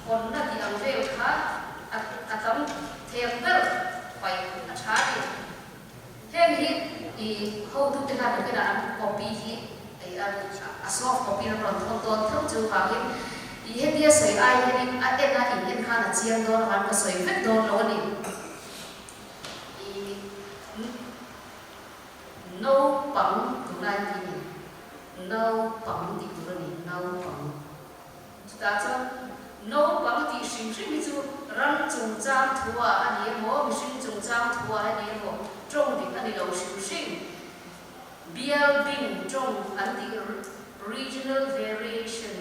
Khawnna tih ang vel kha a tam thei ang ber paih a tha a ni. Heng hi i hotute khan nakinah an copy hi a soft copy an rawn thawn dawn tho chu vangin i hetia sawi ai hianin a en a in en khan a chiang dawn avang ka sawi vek dawn lo a ni. I naupang tunlai an ti ni, naupang tih tur a ni, naupang. Chutah chuan naupang tih hrim hrim hi chu ram chungchang thuah a ni emaw, mihring chungchang thuah a ni emaw, tawng dik a ni lo hrim hrim. Bial bing tawng an tih regional variation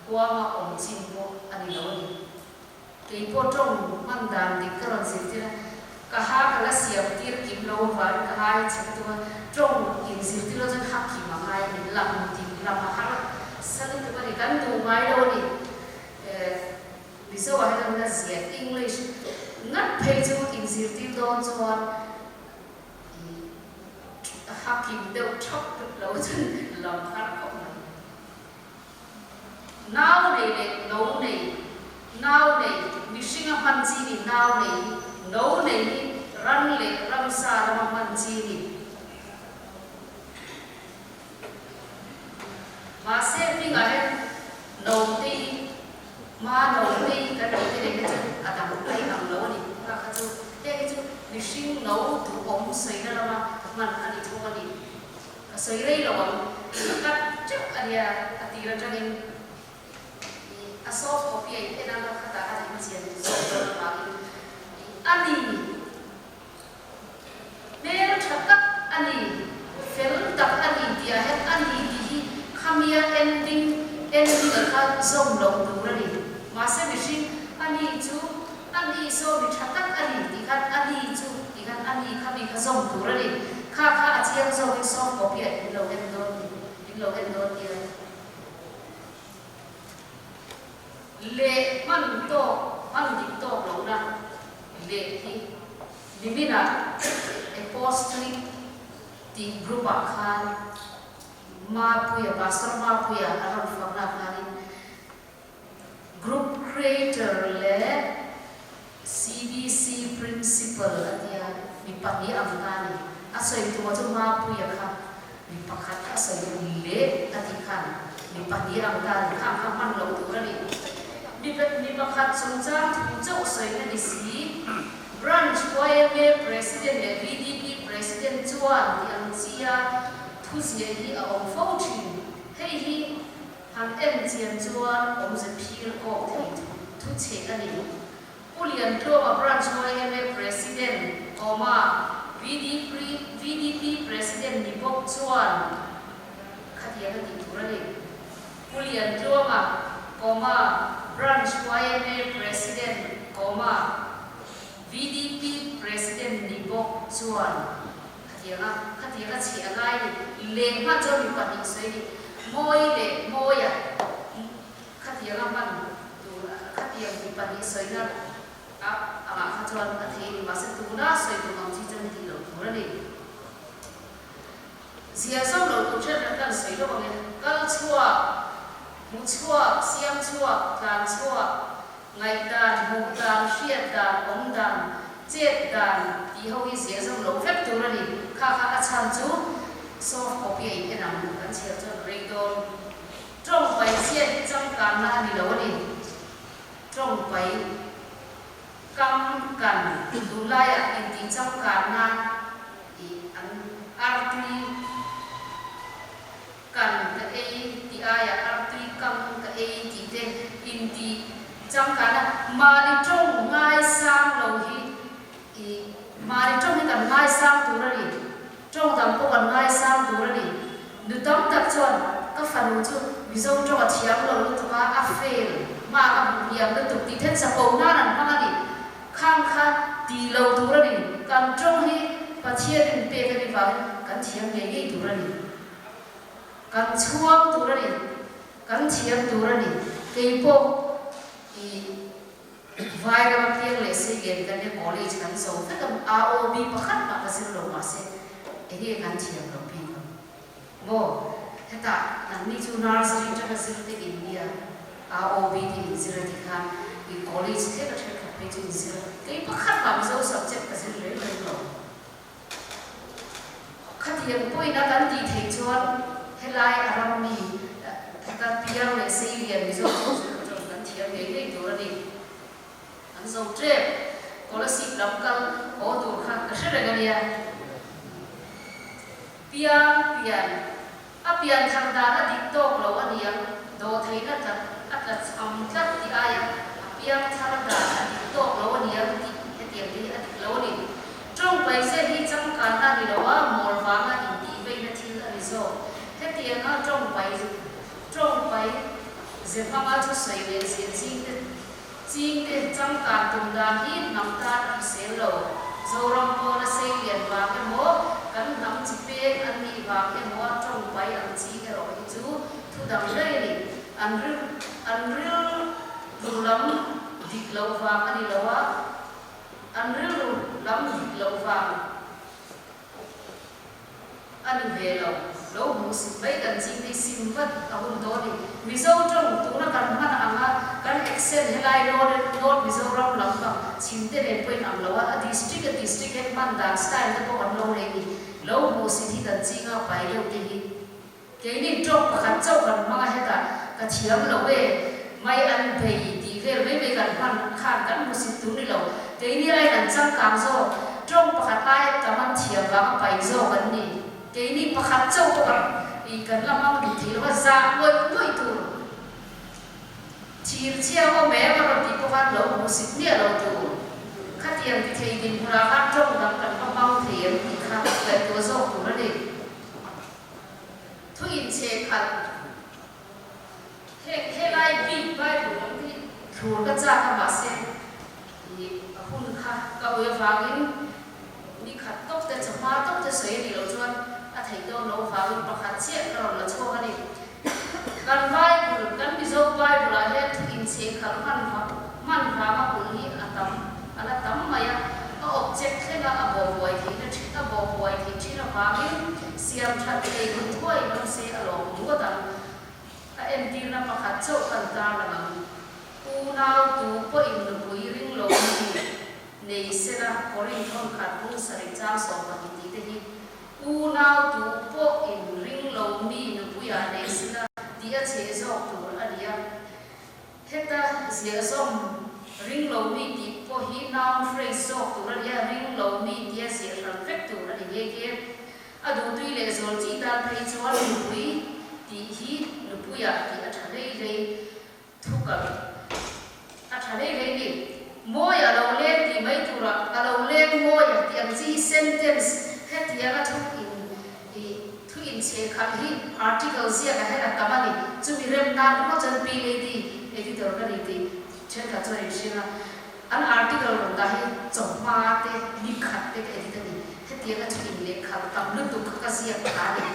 huanga awm chin pawh a ni lo a ni. Kei pawh tawng hman dan dik ka rawn zirtir a, ka ha ka la siam tir kim lo avangin ka ha hi chhe tum a, tawng inzirtir lo chuan ha kim a ngai a ni, lam dik lam a har sa lutuk a ni, kan duh ngai lo a ni. Mizo ah hian la ziah English ngat phei chu inzirtir dawn chuan ha kim deuh thap lo chuan lam har khawp mai. Nau nei leh no nei, Nau nei, mihringa hman chi ni nau nei hi, no nei hi ran leh ramsa rama hman chi ni. Mahse hmingah hian no te hi, hma no te hi kan tih te nei kha chu a dang a inang lo a ni. Hma kha chu heng hi chu mihring no duhawm sawina lama hman a ni thung a ni. Ka sawi rei lo ang, ka cut teuh a nia a tir atangin i a soft copy a in en anga khatah a in chian zawk dawn avangin i a ni hmel tha tak a ni, fel tak a ni tih ah hian a ni tih hi khamia ending ending ah khan zawm loh tur a ni. Mahse mihring a ni chu A ni saw mi tha tak a ni tih khan a ni chu tih khan a ni kha mi kha zawm tur a ni. Kha kha a chiang zawkin soft copy ah in lo en dawn ni, in lo en dawn nia. Leh hman tawk, hman dik tawk lohna leh hi niminah Apostolic tih group ah khan Mapuia, Pastor Mapuia a rawn fakna khanin Group Creator leh CBC Principal a tia, mi pahnih ang kha a ni. A sawi tumah chu Mapuia kha mi pakhat a sawi tum leh a tih khan mi pahnih ang kha a ni. Khang kha hman loh tur a ni. Mi mi pakhat chungchang thu chauh sawina ni si. Branch yma President leh VDP President chuan ti ang chia thuziah hi a awm fo thin. Hei hi Han en chian chuan awmze phir kawk thei thu chhe a ni. Pu Liantlawma Branch yma President Awma VDP President ni bawk chuan khatiang a ti. Comma, Branch yma President, Comma, VDP President ni bawk chuan khatianga khatianga chhe a ngai ni. Leh hman chuan mi pahnih sawi ni. Mawi leh Mawia khatianga hman tur khatiang mi pahnih sawina a angah kha chuan a thei ni. Mahse tuna sawi tum ang chi chuan tih loh tur a ni. Zia zawm lo tur hriat reng kan sawi lawk ang e. Kal chhuak, hmu chhuak, siam chhuak, tlan chhuak, ngaihdan, hmuh dan, hriat dan, awm dan, chet dan tih ho hi zia zawm lo vek tur a ni. Kha kha a chhan chu soft copy a in en ang kan chhiar chuan rei dawn. Tawng pai chiat hi changkanna a ni lo a ni. Tawng pai kam kan tunlaiah intih changkanna Tih an artui kan ka ei tih aiah artui kam ka ei tih te intih changkan a, mahni tawng ngaisang lo hi ih mahni tawng hi kan ngaisang tur a ni, tawng dang pawh kan ngaisang tur a ni. Nu tam tak chuan ka fanu chu Mizo tawng a thiam lo lutuk a, a fail hma ka hmuh hniam lutuk tih then chapo nan an hmang a ni. Khang kha tih lo tur a ni. Kan tawng hi Pathianin pek a ni vangin kan thiam ngei ngei tur a ni. Kan chhuang tur a ni. Kan thiam tur a ni. Kei pawh i Vairam a piang leh Seilen kan nia college kan zo vek a, AOB pakhat mah ka zir lo mahse enge kan thiam lo bik ang maw? Hetah nangni chu nursery atanga zir te in nia. AOB te in zir a ti khan i college thleng a thenkhat phei chu in zir a, kei pakhat mah Mizo subject ka zir reng reng lo. Khatiang pawhin a kan tih theih chuan helai a ram mi heta piang leh seilian Mizo chu zir chu kan thiam ngei ngei tur a ni. An zo tep Kolasib lam kal haw tur kha ka hre reng a nia. Piang pian A pian thar dan a dik tawk lo a niang, dawhtheihna tlat a tla cham tlat tih aia a piang thar dan a dik tawk lo a niang tih hetiang te hi a dik lo a ni. Tawng paise hi changkanna a ni lo a, mawl vanga intih veina thil a ni zawk. Hetianga tawng pai tawng pai ze hmanga thusawi leh ziah ching te ching te changkan tum dan hi hnam tan a hrisel lo. Zoram pawna sei lian vang emaw, kan hnam chi peng an nih vang emaw a tawng pai ang chi erawh hi chu thu dang daih a ni. An ril an rilru lam dik loh vang a ni lo a, an rilru lam dik loh vang. A ni ve lo, lo hmuh sit mai kan ching hi sim vat a hun dawn i. Mizo tawng tuna kan hman anga kan accent helai North North Mizoram lam pang chhim te nen pawhin ang lo a, a district a district hian hman dan style te pawh kan lo nei ni. Lo hmuh sit hi kan ching a pai deuh te hi. Keini tawng pakhat chauh kan hmang a hetah ka thiam lo e, mai an bei tih vel mai mai kan hman khan kan hmu sit tur ni lo. Keini aiin an changkang zawk, tawng pakhat aia tam an thiam vang a pai zawk an ni. Keini pakhat chauh pawh kan ih kan la hmang duh thei lo a, zah ngawih ngawih tur. Thir chiang awm em a rawn tih pawh khan lo hmu sit miah lo tur. Khatiang ti thei dinhmunah khan tawng dang kan va hmang thei em tih kha ngaihtuah zawk tur a ni. Thu inchhe khat heng helai bik Bible lam hi thlur ka chak a mahse ih a hun kha ka ui avangin ni khat tawk te chawhma tawk te sawi a nih loh chuan a theih dawn loh avangin pakhat chiah ka rawn la chhuak a ni. Kan Bible kan Mizo Bible ah hian thu inchhe khalh hman hman vanga hun hi a tam a la tam mai a, a object thlenga a bawhbuai theihna thin a bawhbuai theih thin avangin siam that thei hun thuai ram se a lawm ngawt ang. A entirna pakhat chauh kan tarlang ang. Unau tu pawhin nupui ring lo mi nei sela Korinth hawn khat bung sarih chang 12 tih te hi unau tu pawhin ring lo mi nupuiah nei sela tih a chhe zawk tur a ni a. Heta ziah zawm ring lo mi tih pawh hi noun phrase zawk tur a ni a, ring lo mi tia ziah hran vek tur a ni nghe nghe. A duhtui leh zawl chi tan phei chuan nupui tih hi nupuiah tih a tha hlei hlei thu kal a tha hlei hlei ni. Mawi a lo leng tih mai turah a lo leng mawi a tih ang chi hi sentence hetianga thu in I thu inchhe khalh hi article ziakah hian a tam a ni. Chumi rem nan ringawt chuan Pi Lady editor ka ni tih thenkhat chuan in hria a, an article rawn dah hi chawhma te, ni khat te ka edit a ni. Hetianga chu inlehkhalh tam lutuk kha ka ziak tha a ni.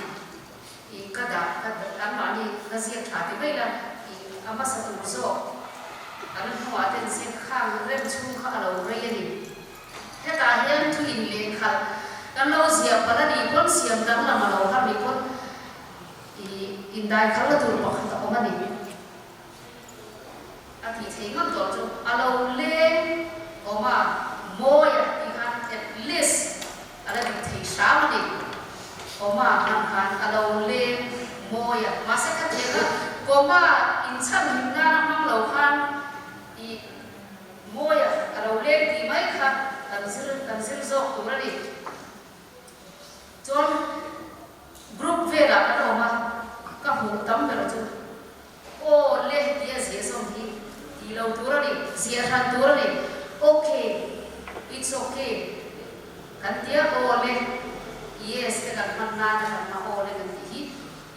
I ka dah ka anmahni ka ziak tha ti mai la, i a hmasa tur zawk an hnuah ten ziak khang rem chhung kha a lo rei a ni. Hetah hian thu inlehkhalh kan lo ziah palh a nih pawn siam danglam a lo har nih pawn i indaikhalna tur pakhat a awm a ni. A tih thei ngawt tawh chu a lo leng awm a, mawi a tih khan at least a la dik thei hram a ni. Awm a hman khan a lo leng mawi a, mahse ka thek a, kawma inchhan him nana hmang lo khan i mawi a, a lo leng tih mai kha kan zir kan zir zawk tur a ni. Chuan group velah kan awm a, ka hmuh tam ber chu Aw le tia ziah zawm hi tih lo tur a ni, ziah hran tur a ni. Ok, it's ok kan tia aw le, yes te kan hman nan a kan hma aw le kan tih hi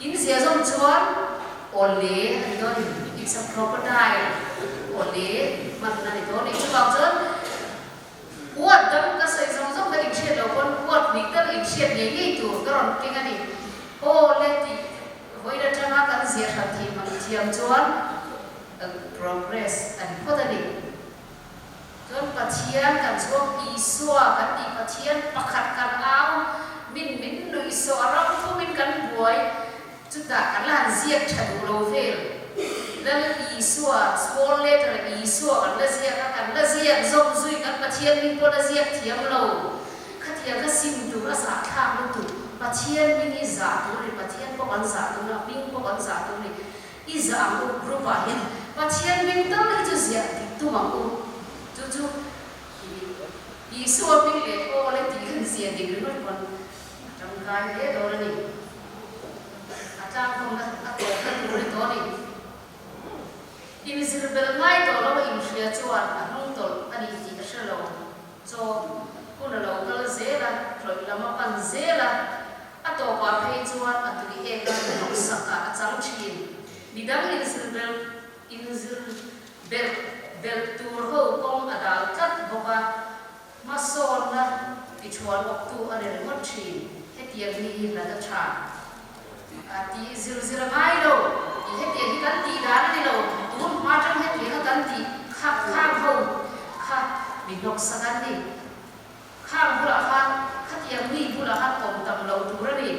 in ziah zawm chuan aw le a ni dawn ni, it's a crocodile aw le hman a ni dawn ni. Chuvang chuan word dang ka sawi zawng zawng ka inhriat loh pawn word hnih tal inhriat ngei ngei tur ka rawn keng a ni. Aw le tih Vawiin atanga kan ziah hran thei hman thiam chuan progress a ni phawt a ni. Chuan Pathian kan chhuak Isua kan tih Pathian pakhat kan au min min nuih sawh a ram phumin kan buai chutah kan la han ziak tha duh lo vel. Lal Isua small letter Isua kan la ziak a kan la ziak zawm zui kan Pathian min pawh la ziak thiam lo. Khatiang kha sim tur a zah thlak lutuk, Pathian hming hi zah tur a ni, Pathian pawh kan zah tur a ni, a hming pawh kan zah tur a ni, i zah ang u group ah hian Pathian hming tal hi chu ziah dik tum ang u, chu chu Isua hming leh aw le tih khan ziah dik ringawt pawn a tangkai hle dawn a ni, a tlangkawmna a tawpna tur a ni tawh a ni. Inzir bel ngai tawh lo a inhria chuan a hnung tawlh a ni tih a hre lo. Chaw hun a lo kal zel a, tlawih lam a pan zel a, a tawpah phei chuan a tui ek a hnawk sak ah a chang thin. Midang inzir belh inzir belh belh tur ho kawng a dal tlat bawk a, hmasawnna ti thuan awktu a ni ringawt thin. Hetiang hi hi hlat a tha a tih zir zir a ngai lo. I hetiang hi kan tih dan a ni lo. Tun hma tang hetianga kan tih kha khang ho kha mi hnawk sak an ni. Khang bulah khan khatiang mi bulah khan awm tam lo tur a ni.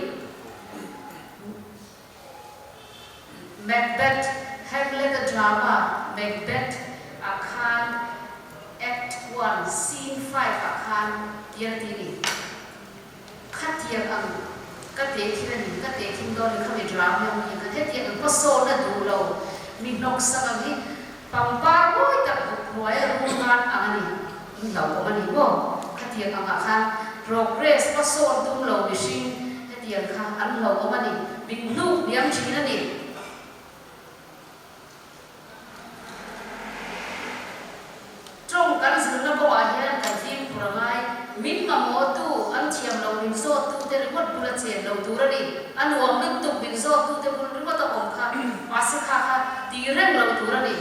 Macbeth, Hamlet a drama Macbeth ah khan Act One, Scene Five ah khan tiang a ti a ni. Khatiang ang ka teh thin a ni, ka teh thin dawn ni khami drama hi awm hi khan hetiang ang hmasawn a duh lo, mi hnawk sak ang hi pangpar mawi tak buk hnuai a rul ngan ang a ni, in hlauhawm a ni maw? Khatiang angah khan progress hmasawn tum lo mihring hetiang kha an hlauhawm a ni, min hnuk hniam thin a ni. Tawng kan zirna kawngah hian kan fimkhur a ngai. Min mamawhtu, an thiam lo min zawttute ringawt bula chen lo tur a ni. A nuam lutuk min zawttute bul ringawt a awm kha, mahse kha kha ti reng lo tur a ni.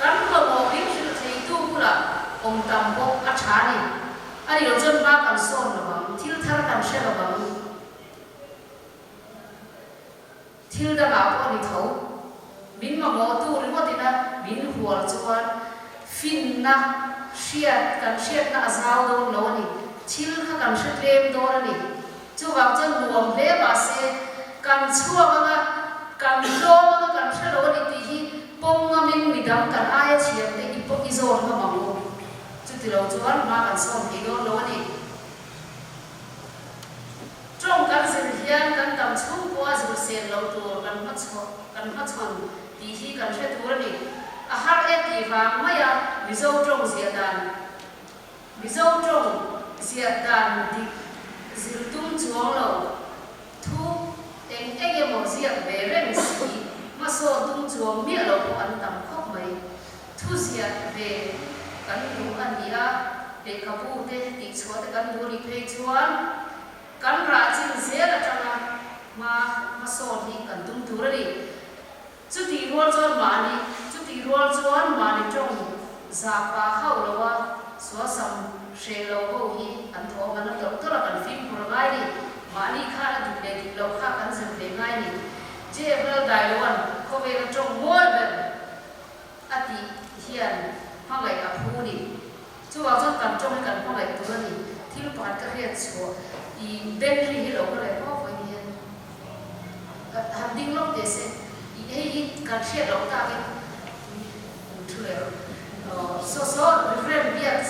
Kan mamawh min hrilh theitu bulah awm tam bawk a tha a ni. A ni lo chuan hma kan sawn lo ang, thil thar kan hre lo ang. Thil dangah pawh a ni tho. Min mamawhtu ringawt ina min hual chuan finna hriat kan hriatna a zau dawn lo a ni. Thil kha kan hre tlem dawn a ni. Chuvang chuan nuam hle mahse kan chhuak anga kan tlawm anga kan hre lo a ni tih hi pawm ngamin midang kan aia thiam te i i zawn ngam ang u. Chuti lo chuan hma kan sawm thei dawn lo a ni. Tawng kan zir hian kan dam chhung pawha zir sel lo tur kan kan hmachhawn tih hi kan hre tur a ni. A har e tih vang maia Mizo tawng ziah dan Mizo tawng ziah dan dik zir tum chuang lo thu eng eng emaw ziak ve reng si hmasawn tum chuang miah lo pawh an tam khawp mai. Thu ziah ve kan duh a ni a, lehkhabu te tih chhuah te kan duh a nih phei chuan kan rah chin zel atanga hma hmasawn hi kan tum tur a ni. Chutih rual chuan mahni chutih rual chuan mahni tawng zah pah hauh lo a, suasam hreh lo ho hi an thawm an la tawlh tawlh a, kan fimkhur a ngai ni. Mahni khan a dik leh dik loh kha kan zir ve ngai ni. JF Laldailoan khawvela tawng mawi ber a tih hian hmangaih a phu ni. Chuvang chuan kan tawng hi kan hmangaih tur a ni. Thil pakhat ka hriat chhuah i battery hi lo ka leh fo fo in hian han ding lawk teh se. I hei hi kan hriat loh takin thu leh rawh. Saw saw Reverend Biak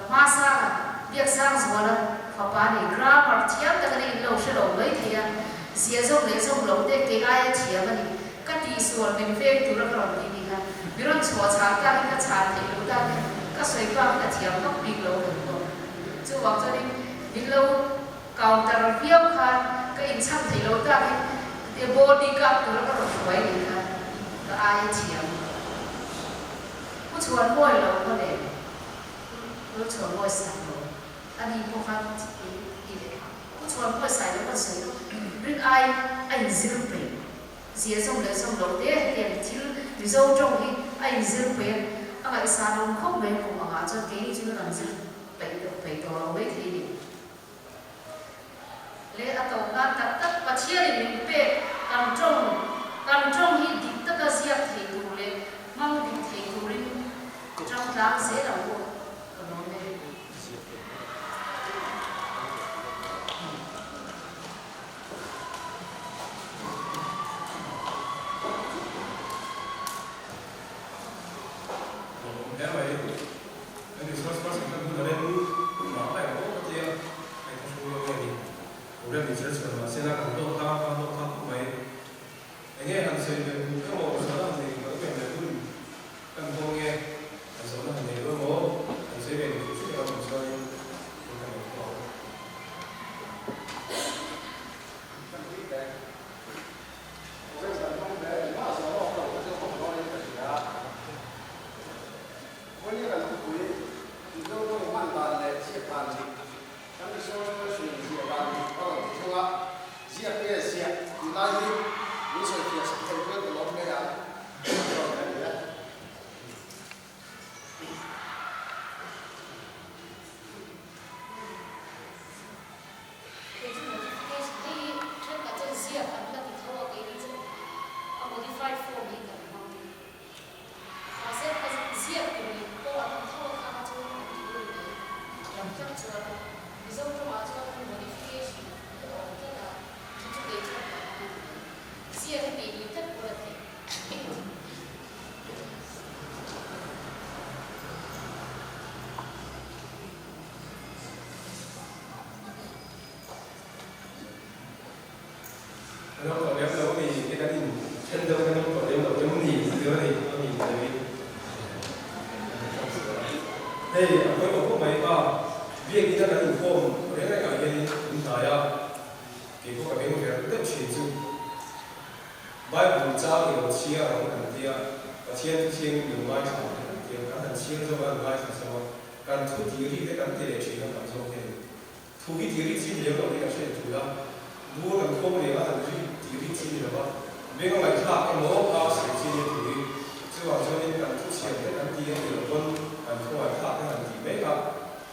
Hmasanga Biaksang Zuala fapa a ni. Grammar thiam tak a ni in lo hre lo mai thei a. Zia zawm leh zawm lo te kei aia thiam a ni. Ka tihsual min veng tura ka rawn tih ni kha mi rawn chhuah chhan takin ka chhan theih loh takin ka sawi bak ka thiam vak bik lo kan pawh. Chuvang chuanin min lo counter viau khan ka inchhan theih loh takin body guard tura ka rawn hruai ni kha ka aia thiam. Pu chhuan mawi lo maw le? Pu chhuan mawi sak lo. A ni pawh kha i leh Pu chhuan mawi sai lo kan sawi lo. Rin ai a inzir peih. Zia zawm leh zawm lo te hetiang thil Mizo tawng hi a inzir peih a, a ngaihsan awm khawp mai kum angah chuan keini chu kan zir peih loh peih tawh lo mai thei ni. Le a tawp nan tak tak Pathianin min pek kan tawng kan tawng hi dik taka ziak thei tur leh hmang dik thei turin tang tlang zel ang u ka lawm e. Lawmawm hle mai. Kan resource person khan hun a rem mah mah em aw ka tia, hei ka hru lo nge ni. Program in chher chhuah mahse la kan hlawk tlang a, hlawk thlak khawp mai. Enge han sawi belh duh emaw zawhna han nei duh em leh hun kan hawng nge, han zawhna han nei duh emaw han sawi ve duh hrim hrim ang chuanin hun kan lo thawk ang. Kan tui hle. Khawvel kan hmang hle. Engmah zawh lawk lo kha chu a awm dawn in ka hria. Vawiin kan thupui Mizo tawng hman dan leh ziak dan dik, kan resource person in ziah dan dik a rawn ti thung a, ziak nge ziah tih lai hi min sawifiah sak thei chuan ka lawm hle ang. Sawi ka ni e. Kei chu modification hei hi thenkhat chuan ziak an la ti tho a, keini chu a modified form hi kan hmang. Mahse a ziak tur leh pawh an awm tho a kha kha chu an ti ul mai. Lam tlat chuan Mizo tawngah chuan modification hi a awm tlat a, chu chu kei chuan kan hmang mai. Ziak hi tih lui tlat pawh a theih. Kan awm tawh lem lo a ni, nge kan in then deuh kan awm tawh lem lo em ni tih deuh a ni, a mi deuh in hei a pawimawh khawp mai a, biakina kan inkhawm reng reng ah hianin in hnai a, kei pawh ka beng ver deuh thin chu Bible chang i lo chhiar ang kan tia, Pathian thu thiangin lo ngaithla ang te kan tia, kan han chhiar zawk a, han ngaithla zawk a, kan thu tih ri te kan ti leh thin a tam zawk hian. Thu hi tih ri chi ni lem lo hi kan hriat thul a, bur kan khawm lem a han ri tih ri chi ni lo va, beng a ngaihthlak emaw ka sawi chi nia thu hi. Chuvang chuanin kan thu chhiar te kan ti a nih loh pawn kan thu ngaihthlak te han tih mai kha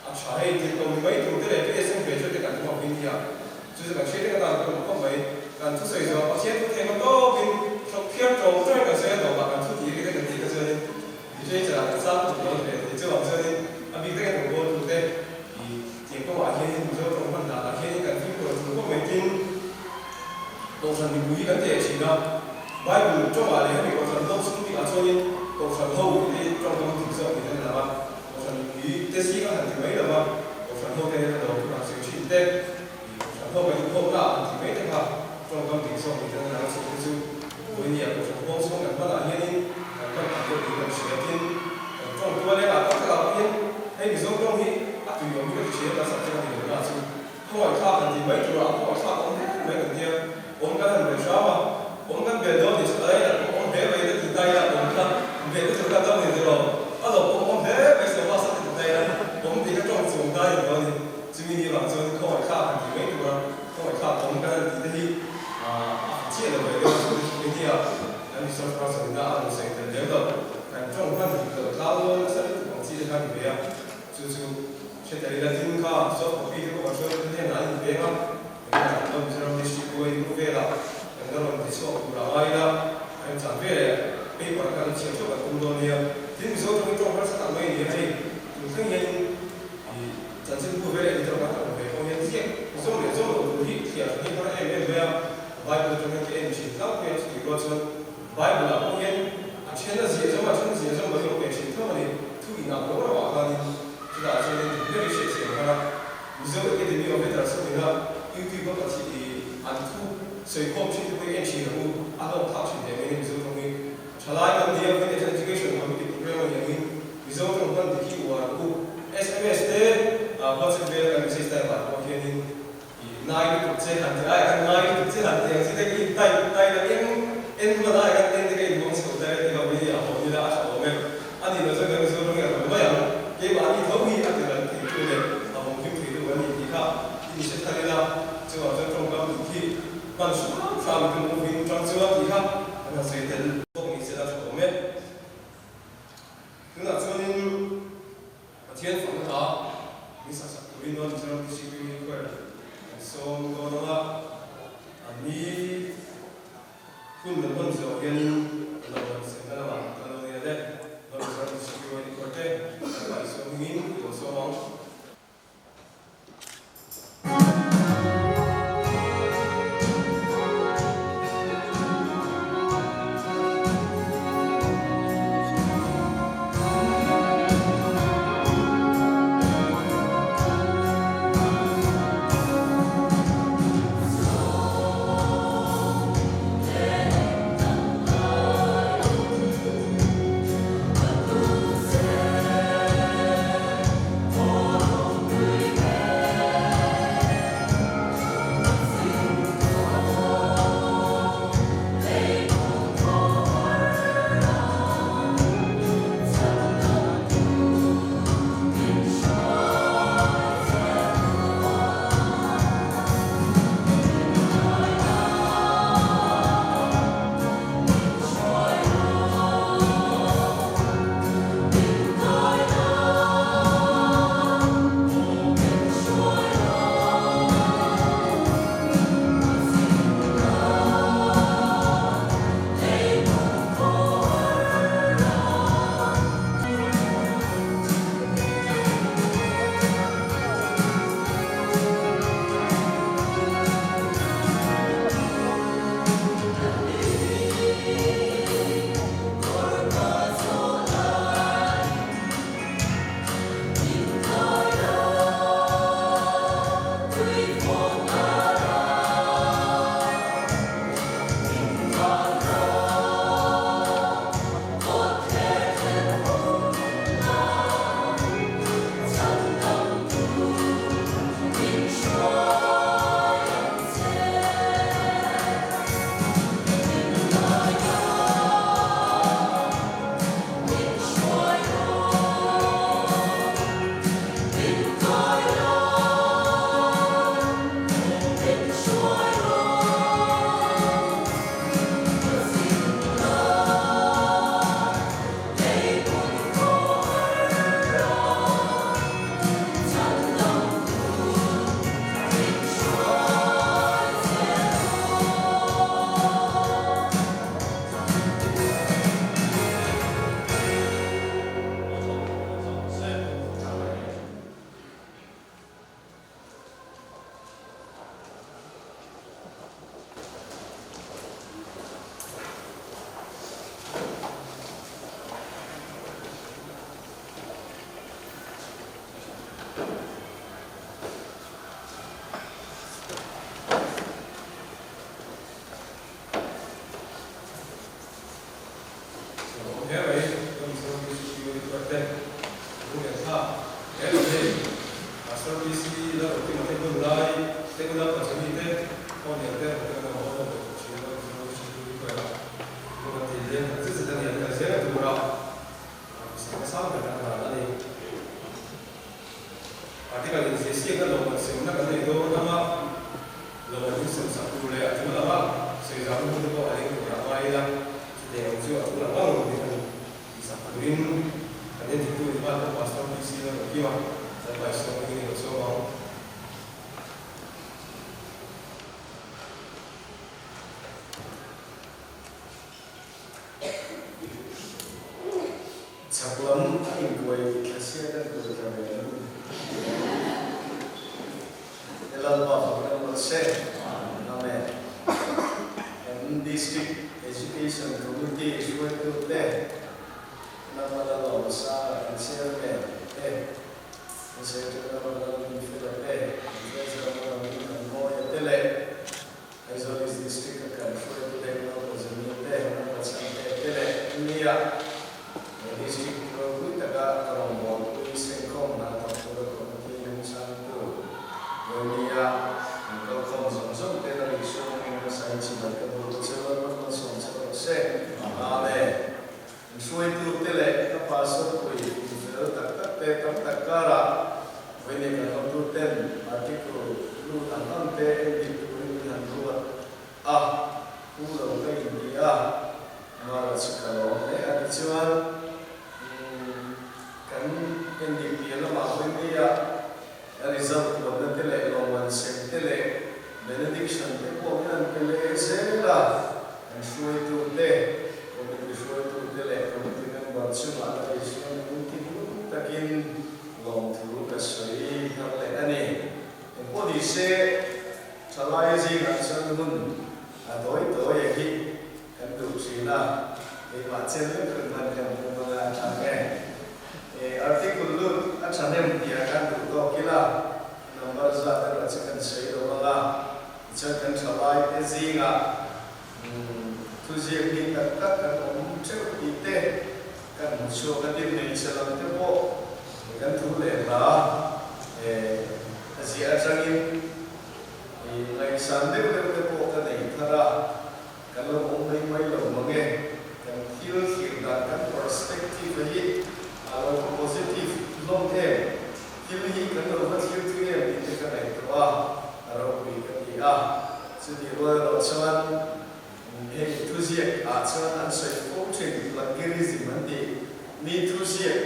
a tha hei tirh ko ni mai tur te leh PSM ve chu te kan thu ang hi nia. Chu chu kan hriat vek atan pawimawh khawp mai. Kan thu sawi zawh Pathian thu thei hma tawkin hlawk phiar tawng tawng kan sawi a tawpah kan thu tih ri te kan tih kha chuanin literature ah kan sang tuk dawn hle a ni. Chuvang chuanin a bik takin kan goal tute i tih kawngah hianin Mizo tawng hman danah hianin kan fimkhur tur khawp mai tin Kohhran mipui hi kan ti leh thin a. Bible tawngah leh hemi Kohhran ho chhung bikah chuanin Kohhran ho tih hi tawngkam dik zawk niin a lang a. Kohhran mipui te zinga han ti mai lo va, Kohhran ho te hian a lo han sawi thin te, i Kohhran ho kan inkhawmna ah han ti mai te kha tawngkam dik zawk niin a lang a. Chungte chu vawinia Kohhran huang chhung kan hmanah hianin kan hman tak deuh niin kan hria tin kan tawng tual lengah tak takah pawh hian hei Mizo tawng hi a tui awm hi ka ti thin a, kan subject a ni lo na chu Khawngaihthlak han tih mai turah khawngaihthlak awm hle mai kan tia, awm kan han bel hram a, awm kan bel dawn tih chu a lainat pawh awm hle mai ka ti ta ila, awm kha bel na tur kha dam ni tiraw, a lo pawh awm hle mai sofa sak ka ti ta ila, awm tih kha tawng chuang ta ni dawn ni, chumi ni vang chuan khawngaihthlak han tih mai tura khawngaihthlak awm kan han tih te hi a chiah lo ve deuh a, chu chu nia. Kan resource person ina a rawn sawi tel lem lo. Kan tawng hman dik loh tlang dawn nasa lutuk ang chi te kha ni ve a. Chu chu hre tel ila tin kha soft copy te pawh kan hruai te hnen ah an inveng a. Engemaw zat dawn Mizoram District Buai ding velah kan la rawn ti chhuak tur a ngai ila a remchang ve leh paper kha an chhiar theuh kan tum dawn nia. Tin Mizo tawngin tawng harsa tak mai a ni a hei tun thleng hianin ih chanchinbu vel editor kan tam ve pawh hian ziak zawm leh zawm loh tur hi thliar hi har em em mai a. Bible atang hian ka en thin tlangpui a chutih rual chuan Bible ah pawh hian a then a ziah zawm a then ziah zawm lo hi a awm ve thin tho a ni. Thu inang lo rauh ah khanin chutah chuanin dik ber i hriatthiam har a. Mizo Academy of Letters ho ina YouTube a pathih i an thu sawikhawm thin te pawh hi en thin ang u, a hlawk thlak thin hle mai ni Mizo tawng hi. Thalai kan nia Village Education Committee program a ni angin Mizo tawng hman dik hi uar ang u. Sms te WhatsApp vel kan message type ah te pawh hianin I ngai lutuk che han ti ai kan ngai lutuk che han ti ang chi te ka in type type a eng en hman ai kan en te ka in hmang chho ta e ti lo mai a haw nila a tha awm e a ni lo chuan kan Mizoram hi a ro mai ang keimahni tho hi a ti ral thei tu leh a vawng hlim thei tu kan ni tih kha i hre thar ila chuvang chuan tawngkam dik hi hman hram hram i tum uvin tang chuan tih kha kan han sawi tel bawk ni se la tha awm e. Tunah chuanin Pathian fakna hla min sak sak turin North Mizoram District Union Choir kan sawm dawn ang a, an ni hun kan hman zawh hianin lawmman semna lamah kan kal dawn nia le. North Mizoram District Union Choir te kan pa Isua hmingin i lo sawm ang. Chhak lam a inkuai thlasiak an kuai thla ve lo. He Lalpa fak em rawh se. Amen. Kan District Education Committee hruaitute, Lama Lalawmsanga kan Chairman te, kan Secretary Lama Lalrinfela te, kan Treasurer Lama Lalrinkanmawia te leh Aizawl East District a kan hruaitu leh Naupa Zamir te, Naupa Chhangte te leh India he District ropui taka rawngbawlpui sengkhawm hna thawk tura committee lungchangtu Vawinia an kalkhawm zawng zawng te la Isua hming nasa in chibai ka bul ta cheu Lalpan malsawm che rawh se. Amen. An hruaitu te leh ka pastor pui infel tak tak te tam tak karah vawinia kan hotu ten article lut ang ang te endik turin min han ruat a, pu lo ka inti a, mara chu ka lawm hle a. Tichuan kan endik piah lamah vawinia a result puanna te leh lawmman sem te leh benediction te pawh min an pe leh zel a, kan hruaitu te, committee hruaitu te leh committee member chungah la Isua min tihlu takin lawmthu ka sawi thar leh a ni. Engpawh ni se, thalai zingah chuan hun a tawi tawi a hi kan duh thin a, keimah chen lek hun hman kan tum anga a tha nge? Article lut a thahnem tih a kan duh tawk ila, number zat erawh chu kan sawi lo anga, tichuan kan thalai te zingah thuziak ni tak tak kan awm teuh tih te kan hmu chhuak a, tin hmeichhe lam te pawh kan thu leh hla a ziah atangin ngaihsan deuh deuh te pawh ka nei thar a. Kan lo awm mai mai lo mang e. Kan thil thlir dan, kan perspective hi a lo va positive hlawm em? Thil hi kan lo va thlir thui em tih te ka ngaihtuah a, a ropui ka ti a. Chutih rual erawh chuan hei thuziak ah chuan an sawi fo thin, plagiarism an tih, mi thuziak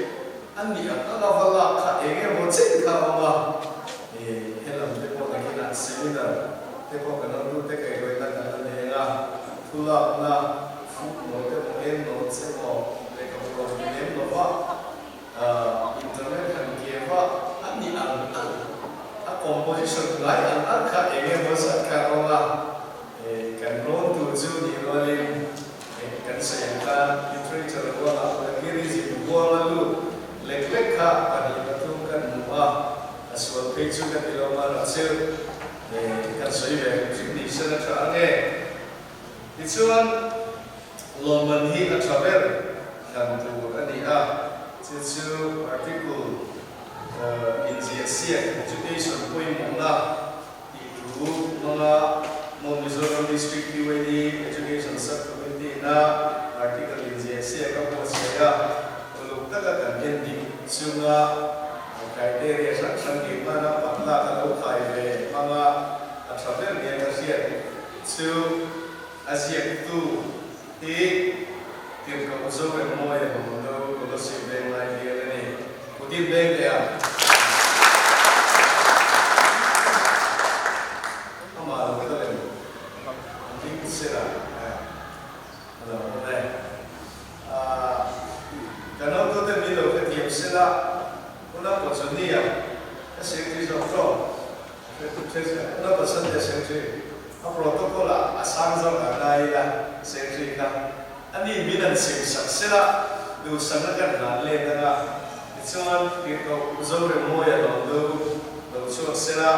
a nih ang anga va lak kha eng emaw chen kha a awm a, helam te pawh nakinah seminar te pawh kan awm te kaihhruaina kan la nei ang a, thu lakna food note emaw en notes emaw lehkhabu rawn ti lem lo va, internet han ke va a nih ang ang a composition ngai ang ang kha eng emaw zat kha a awm a, kan rawn tur chu nih rualin Kan sawi ang khan literature ruangah plagiarism huanga lut lek lek kha 2 3 kan hmu a, a sual phei chu ka ti lo mar a cheu kan sawi ve hrim hrim ni sen a tha ange. Tichuan lawmman hi a tha ber hlan tur a ni a, chu chu article inziah siak education pawimawhna tih thu hmanga Mount Mizoram District PYD Education Sub-Committee ina article inziah siak a buatsaih a, uluk taka kan en dik chunga criteria hrang hrang keimahna patlak a lo khai ve hmanga a tha ber nia ka hriat chu a ziaktu hi Tirhkoh Zoremmawia Lawmdo Kolosip Venglai bial a ni. Putin veng leh a. Amah lo kal em? An ding sela a lo awm e. Ka nautute min lo hrethiam sela, Una Pachunia ka secretary zawk ṭawk. Una Pachante secretary, a protocol ah a sang zawk ang lai ila secretary kha. A ni min an sim sak sela, duhsakna kan hlan let anga, tichuan Tirhkoh Zoremmawia lawm du lo chhuak sela,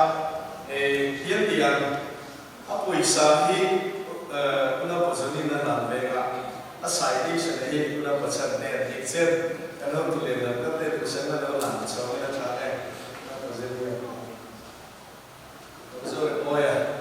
e hian ti ang, a pawisa hi Una Pazunin a hlan vengah a citation a hi Una Pachan hnen dik chen kan hotu leh lam kan te duhsakna lo hlan chhawngin a tha e, Una Pazunia Zoremmawia.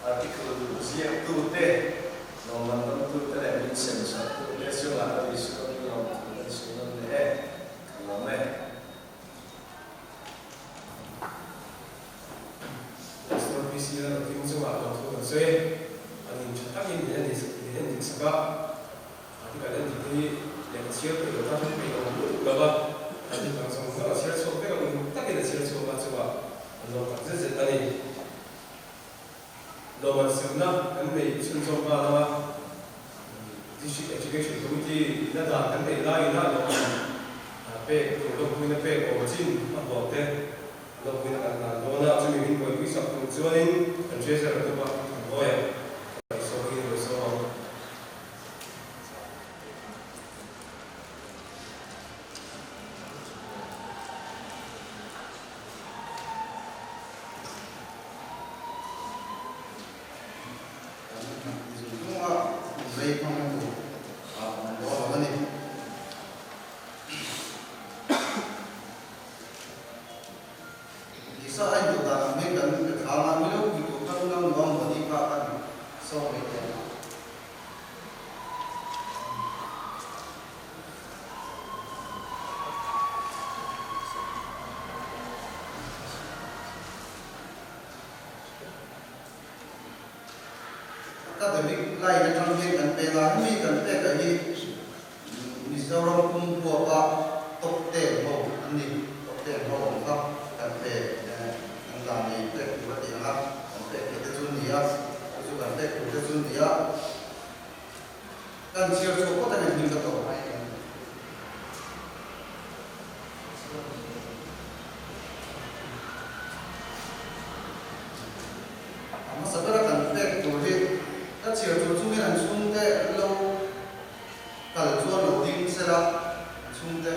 Article ziaktute, lawmman dawngtute leh min sem saktute chungah a Isua min lawmthu kan sawi nawn leh e, ka lawm e. dik sak a, article en dik te hi lehkha chhiar peih lo tan chuan peih lo lutuk lo va, article ang zawng zawng a chhiar chhuak vek a, uluk takin a chhiar chhuak a, chuvah an lawm tak zet zet a ni. Lawmman semna kan nei chhunzawm nghal ang a, District Education Committee ina dan kan neih laiin a lawmman pek tur lawmpuina pek awm chin a huam te lawmpuina kan hlan dawn a, chumi min buaipui sak tur chuanin kan Treasurer te pawh an hawi a, kan sawm hi a lo sawm ang. Kan zung zung a, lei hmang tur a awm dawn lo a ni. Tisa a intuah dan ang hian kan pe thlang a, milo pui tur kha nunau nuam mahni kha kan sawm mai thei ang a. Academic line atang hian kan pek a, hemi kan pek ah hi Mizoram pum huapa top ten ho an ni, top ten ho awm kha kan pe kan dan nei pek tur a tih ang a, kan pek theih te chu a ni a, chu chu kan pek tur te chu a ni a. Kan chhiar chhuah phawt a ni hming ka tawh mai ang. A hmasa bera kan pek tur hi ka chhiar tur chungin an chhungte an lo kal chuan lo ding sela an chhungte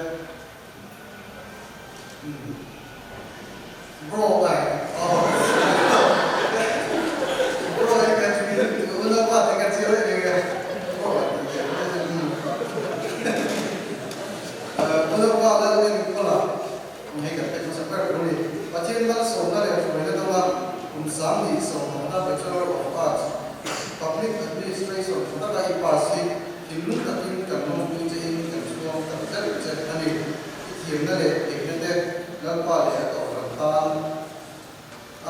umm bro ai aw bro hi kan chungin unaupa te kan chhiar reng reng a bro an tih leh umm. Unaupa lal enkawla kum hei kan pek hmasa ber tur a ni. Pathian malsawmna leh hruaina dawnga kum 20 sawmhawmna Bachelor of Arts, Public Administration tha taka i pass hi thinlung takin kan lawmpui che in kan chhuang tak zet che a ni. I thiamna leh theihna te Lalpa leh a Kohhran tan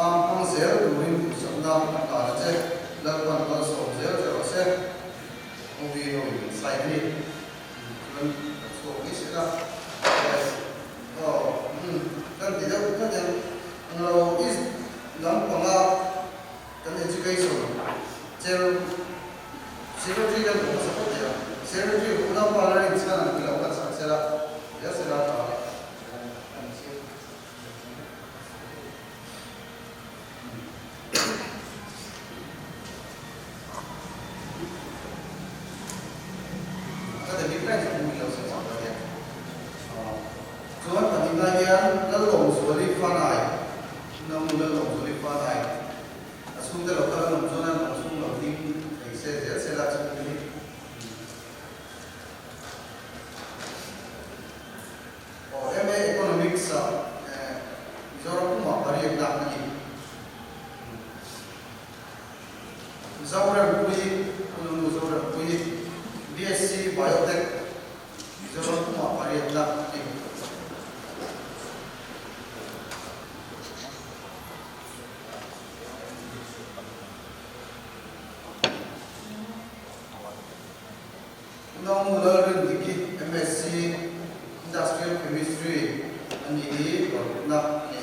am hmang zel turin duhsakna a hlan a che. Lalpan malsawm zel che rawh se. Awii awii min sign a ni. Chuan ka chhuak mai se la, aw umm kan ti deuh tlat em, englo east lampanga kan education chel secretary kan awm hmasa phawt thei a, secretary hu lampa la rin chhan ang tilo kan sak sela, zel sela tha leh kan chhiar. Academic line chu hmuh ilo sa chak a nia. Chuan pahnihna hian Lalawmzuali Fanai, Namu Lalawmzuali Fanai, a chhungte lo kal an awm chuan an awm chhung lo ding thei se zel sela chhungte hi. Aw MA Economics ah Mizoram pumah pariatna a ni. Zorampuii, Ununu Zorampuii, BSc Biotech, Mizoram pumah pariatna a ni. Unau Lalrindiki, MSc, Industrial Chemistry, a ni hi hlawhtlinna a ni.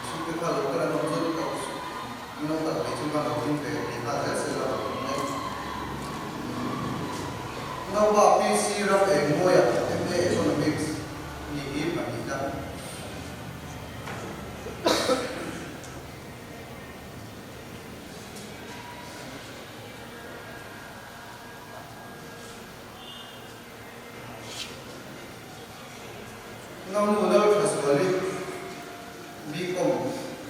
Chhungte kha lo kal an awm chuan ka an lo kal ve chu ka lo ding ve thei nghal zel se la ka awm mai. Naupa PC ram eng mawia MA Economics ni hi pahnihna. Naunu Lalthazuali, BCom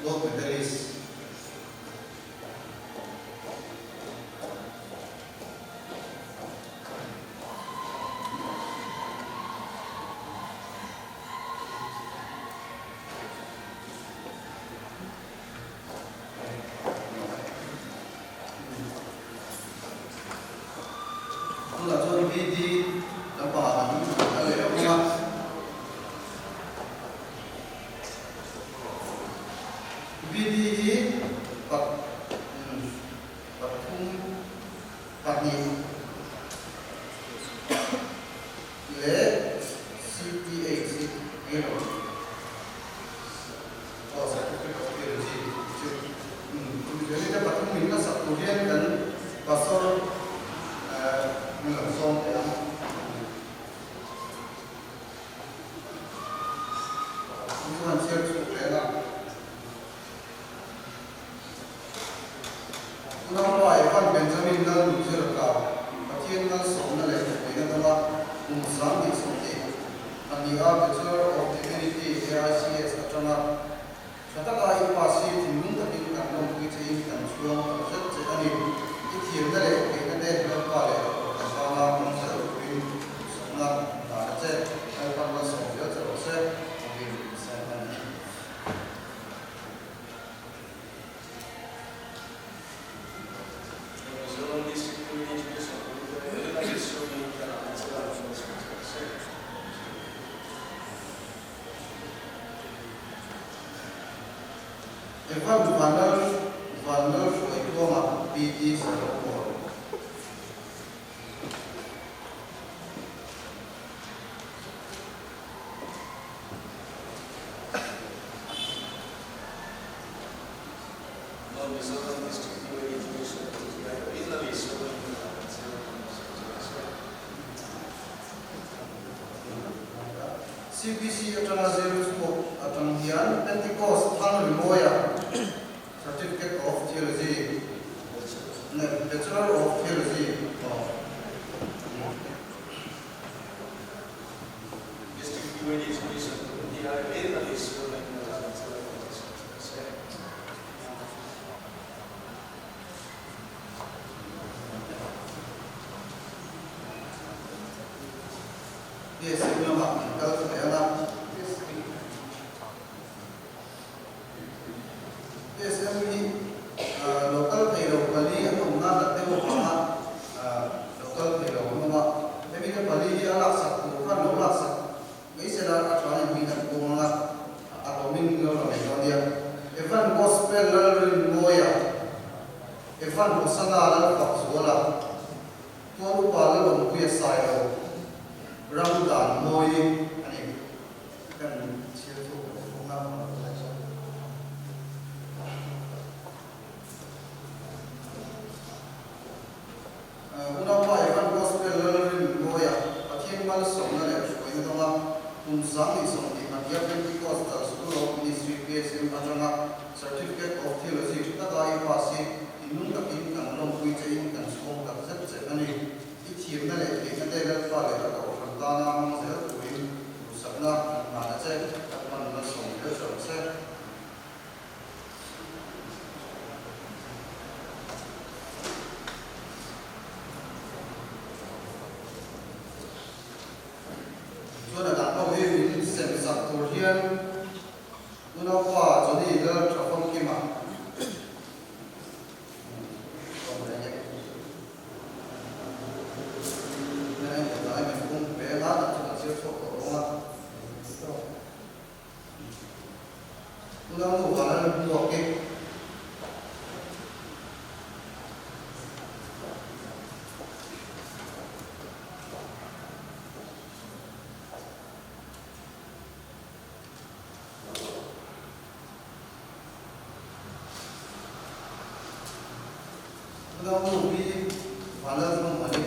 Gold Medalist. BD hi pa pathum pahnih leh CTH hi eng emaw aw Certificate of Theology chu chumi zir te pathum min la sak tur hian kan Pastor min lo sawm teh ang. Chu chuan chhiar chhuak leh a. Unaupa Evan Benjamin Lal Nunzira kau Pathian malsawmna leh thupuina danga kum 2022 a Bachelor of Divinity AICS atanga tha taka i pass hi thinlung takin kan lawmpui chein kan chhuang tak zet che a ni. I thiamna leh theihna te Lalpa leh a Kohhran tana hmang zel turin duhsakna dan a che. Lalpan malsawm zel che rawh se. Amen. Simon. Mizoram District Community Education Committee leh Isua in kan an che dan chu a sawi chhuak se. Evan Vanlal Vanlal Hruaitluanga PT Sarawak. North Mizoram District New Education Committee aiawhin a Isua in kan an che dan chu a sawi chhuak se. CPC atanga zir chhuak atang hian Pentecost thang rimawia Certificate of Theology Bachelor of Theology aw. District New Education Committee aiawhin a Isua in kan an che dan chu a sawi chhuak se. PSM lamah kan kal thla leh ang a. PSM hi lo kal thei lo pali an awm nan a deuh avanga lo kal thei lo an awm a. Hemi te pali hi a laksak tur khan lo laksak mai se la a tha ni hming an pawm ang a, a lawmin lo la mai dawn nia. Evan Gospel Lalrinmawia, Evan Hosana Lalfakzuala, Tual upa Lalawmpuia Sailo ram dan mawi a ni. Kan chhiar chhuak lo fawng a, a lo tlai zawk. Unaupa Evan Gospel Lalrin Mawia Pathian malsawmna leh hruaina dawnga kum 2021 Pentecostal School of Ministry PSM atanga Certificate of Theology tha taka i pass hi Thinlung takin kan lawmpui chein kan chhawng tak zet che a ni. I thiamna leh theihna te Lalpa leh a Kohhran tana hmang zel turin duhsakna kan hlan a che, kan hman malsawm zel che rawh se. Chuan a dang ho hi min sem sak tur hian Unaupa Johnny Lalthafamkima Unau Pi Vanlalthangmani.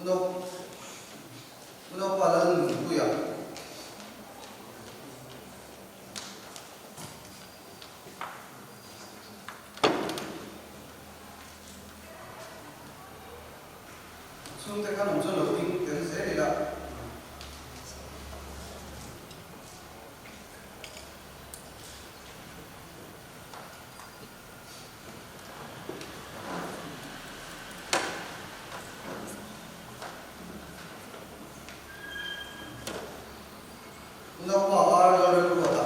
Unau Unaupa Lalnunpuia. Chhungte khan awm chuan lo ding tel zel ila. Unaupa ar Lalremruata.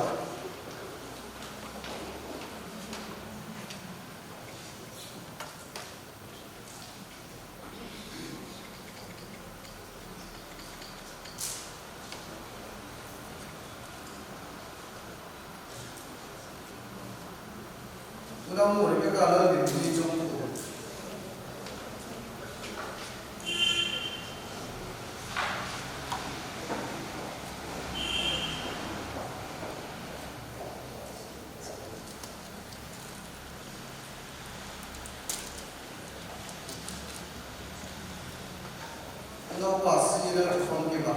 Unaunu Rebecca Lalhlimpuii Chawngthu. Unaupa C Lalthafamkima.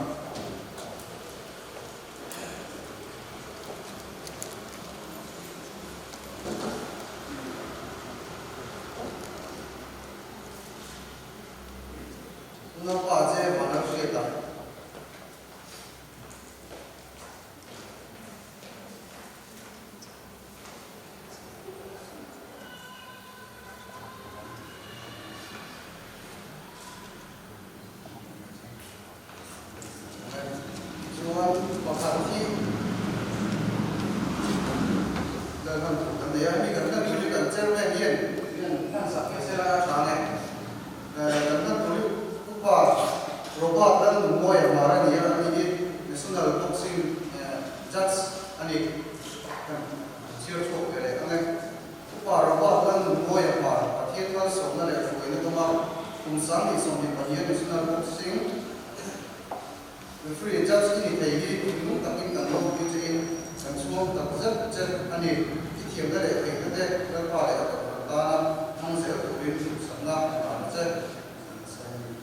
Unaupa J Vanlalhriata. Chuan pakhat hi Lalhan thu kan nei a, hemi kan hlan tur hi kan chairman hian hian hlan sak ve sela a tha nge. Kan hlan tur hi Upa Robert Lalnunmawia Mar a ni a, ani hi National Boxing Judge a ni. Kan chhiar chhuak ve leh ang e. Upa Robert Lalnunmawia Mar Pathian malsawmna leh hruaina dawng a, kum 2022 National Boxing Referee Judge i ni thei hi thinlung takin kan lawmpui che in kan chhuang tak zet che a ni. I thiamna leh theihna te Lalpa leh a kohhran tana hmang zel turin duhsakna a hlan che an sawi a ni.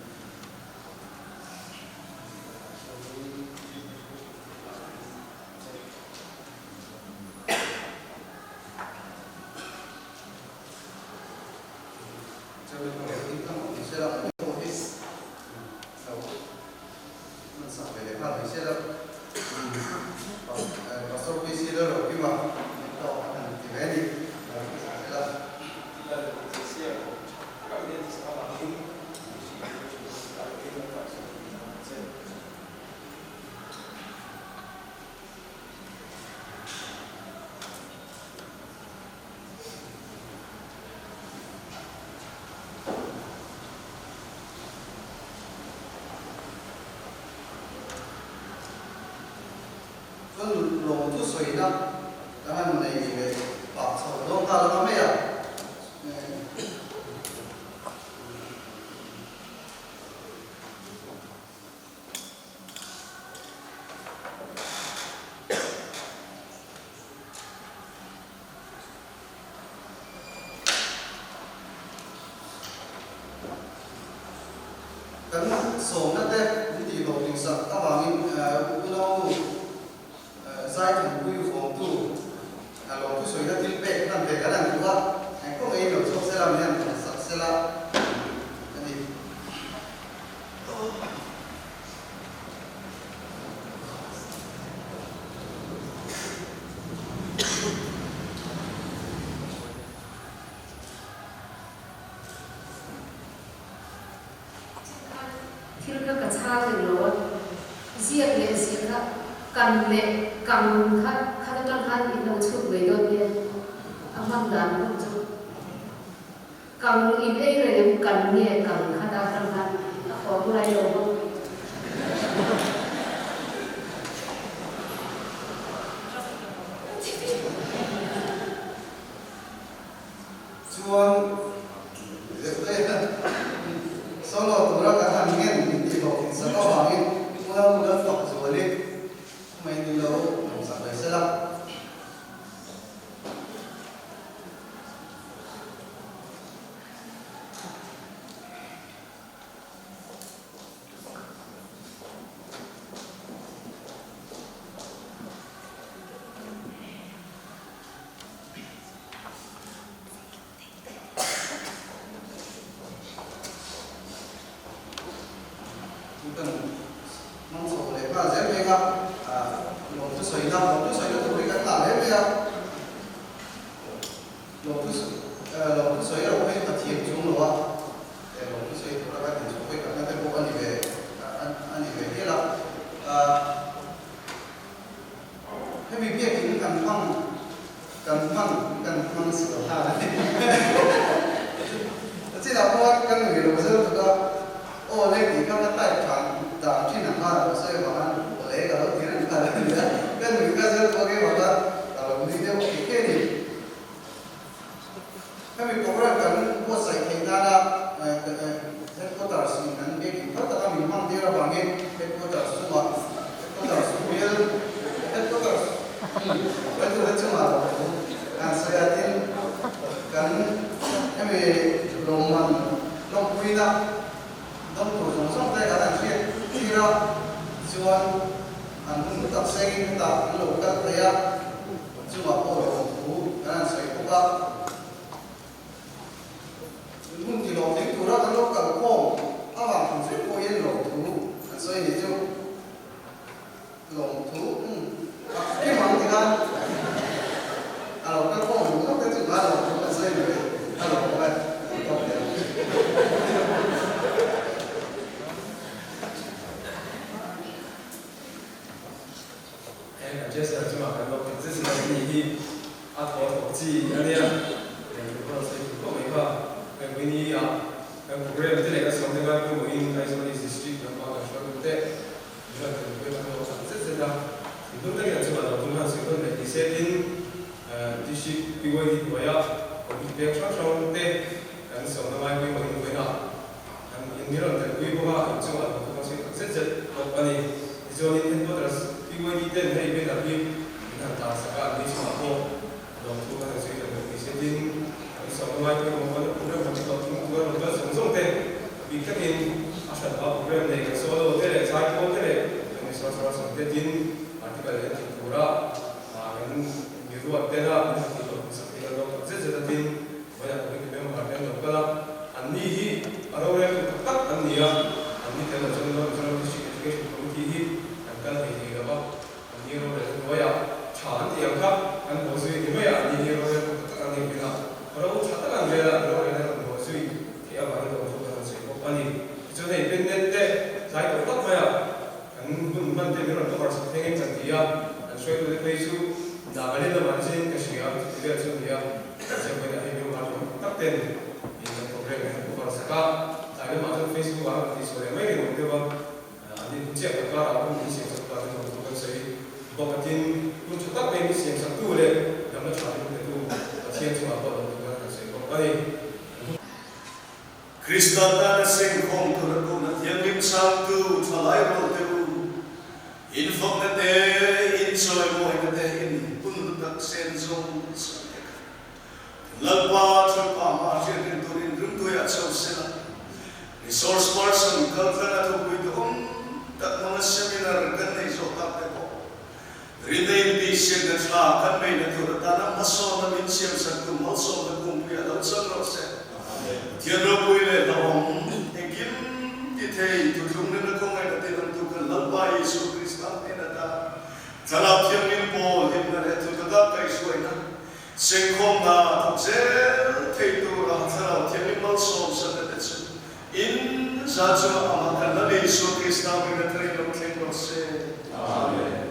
Chuan lawm chu sawina kan han nei leh pah chho dawn nghal anga mai a. Kan sawmna te min tih hlawhtling sak avangin unau nu Zaithanpui vawngtu lawmthu sawina thil pek hman ve kan han duh a, engpawh ngeiin lo chhuak sela min han hman sak sela a ni. Thil kha ka chhang reng lo a, ziak leh ziah kha kan leh kang kha khat atang khan in lo chhut mai dawn nia, a hman dan hun chu kang in ei reng em kan nge kang khat atang khan a formula i lo hmang mai. Chuan leh leh solo tura kan han ngen min tih hlawh thin sak avangin unau nula fak zualin mai ni lo awm sak ve sela. Chu kan hmang chho leh nghal zel mai a, lawmthu sawina, lawmthu sawina tur hi kan nghah hle mai a, lawmthu lawmthu sawi erawh phei ka thiam chung lo a, lawmthu sawi tura kan inchhawk phei takna te pawh a ni ve a ni ve hial a. Hemi biakin kan hmang kan hmang kan hmang si lo ha A chinah pawh kan nui lo zel tuk a, aw le tih kha ka type than dan thin ang khan a lo sawi avang khan aw le ka lo ti reng kha a ni a, ka nui ka zel tuk a keimah kha ka lo nui deuh thei thei a ni. Hemi program kan buatsaih theih nana Headquarters in an biakin phal taka min hmang tir avangin Headquarters chungah Headquarters bial Headquarters hruaitute chungah lo thu kan sawi a, tin kan hemi lawmman lawmpuina dawng tur zawng zawng te kan han hriat tir a, chuan an hun tak sengin hetah an lo kal thei a. Chungah pawh lawm thu kan han sawi bawk a, hun ti lawm ding tura kan lo kal khawm avang hrim hrim pawhin lawm thu an sawi ni chu lawm thu a kim ang ti khan a lo kal khawm duh ngawt te chu khan lawm thu an sawi ni mai a lawm awm e tawp leh ang. He Manchester chungah kan lo tak zet zet a ni hi a thaw thawk chi a nia. Heng thu pawh sawi thei khawp mai kha. Heng Winnie ah kan program te leh kan sawm te ngai pawimawhin Aizawl East District lam pang kan hruaitu te min rawn telpui a kan lo tak zet zet a. Thinlung takin an chungah lo tum han sawi tawn leh ni se tin District PYD hnuaia committee peng hrang hrang te kan sawmna ngai pawimawhin vawiinah An in min rawn telpui bawk a, in chungah lo thawk an sawi tak zet zet bawk a ni. Tichuanin headquarters PYD ten hei banner hi min han tar sak a, an ni chungah pawh lawmthu kan han sawi tel bawk ni se. Tin, kan sawmna ngai pawimawh kan program han thlawh thing tura rawn kal zawng zawng te a bik takin a hranpa program nei kan solo te leh zaipawl te leh kan misual sawl te tin article en thei tura kan mi ruat tena min han tih hlawh hmasak hi kan lawm tak zet zet a. Tin, Vawiah committee member te an lo kal a, anni hi a roreltu tak tak an ni a, anni tel lo chuan North Mizoram District Education Committee hi kan kal thei thei lo va, anni roreltu hnuaiah tha an tih ang kha kan haw zui ni mai a, anni hi roreltu tak tak an nih hunah ro tha tak an rel a, an rorelna kan haw zui theih avangin lawmthu kan han sawi bawk a ni. Tichuan hei Pennet te tlai tawh tak maia kan hun hman te min rawn cover sak thlengin kan ti a, an hruaitute phei chu Nagaland lamah te chuan ka hria chuti vel chu a ni a. Chemkaina hei mi uar tam tak ten in kan program hi an cover sak a, tlai lamah chuan Facebook ah an tihchhuah leh mai ringawt deuh a, an in chiah kan karah hun min siam sak ta chu nuam thu kan sawi bawk a, tin hun tha tak mai min siam sak tu leh damna tha min pe tu Pathian chungah pawh nuam thu kan han sawi bawk a ni. Krista tana sengkhawm tura duhna thianghlim changtu thalai rual te u, in fakna te, in chawimawina te, in hun tak sen zawng zawng te kha Lalpa Thlalpa hma hriat reng turin ringtuiah chho sela, resource person kaltlanga thupui duhawm tak hmanga seminar kan nei zawh tak te pawh Rinna inbihsiakna tha kan neihna tur atana hmasawnna min siamsaktu malsawmna kungpui a lo chang rawh se. Pathian ropui leh hlauhawm engkim ti thei thuthlung nena khawngaihna tihlangtu kan Lalpa Isua Krista hnen ata Thlarau Thianghlim pawl hlimna leh thutaka kaihhruaina sengkhawmna thawk zel thei tura Thlarau Thianghlim malsawmsakna te chu in za chungah amah kan Lal Isua Krista hming a thar in lo thleng rawh se. Amen.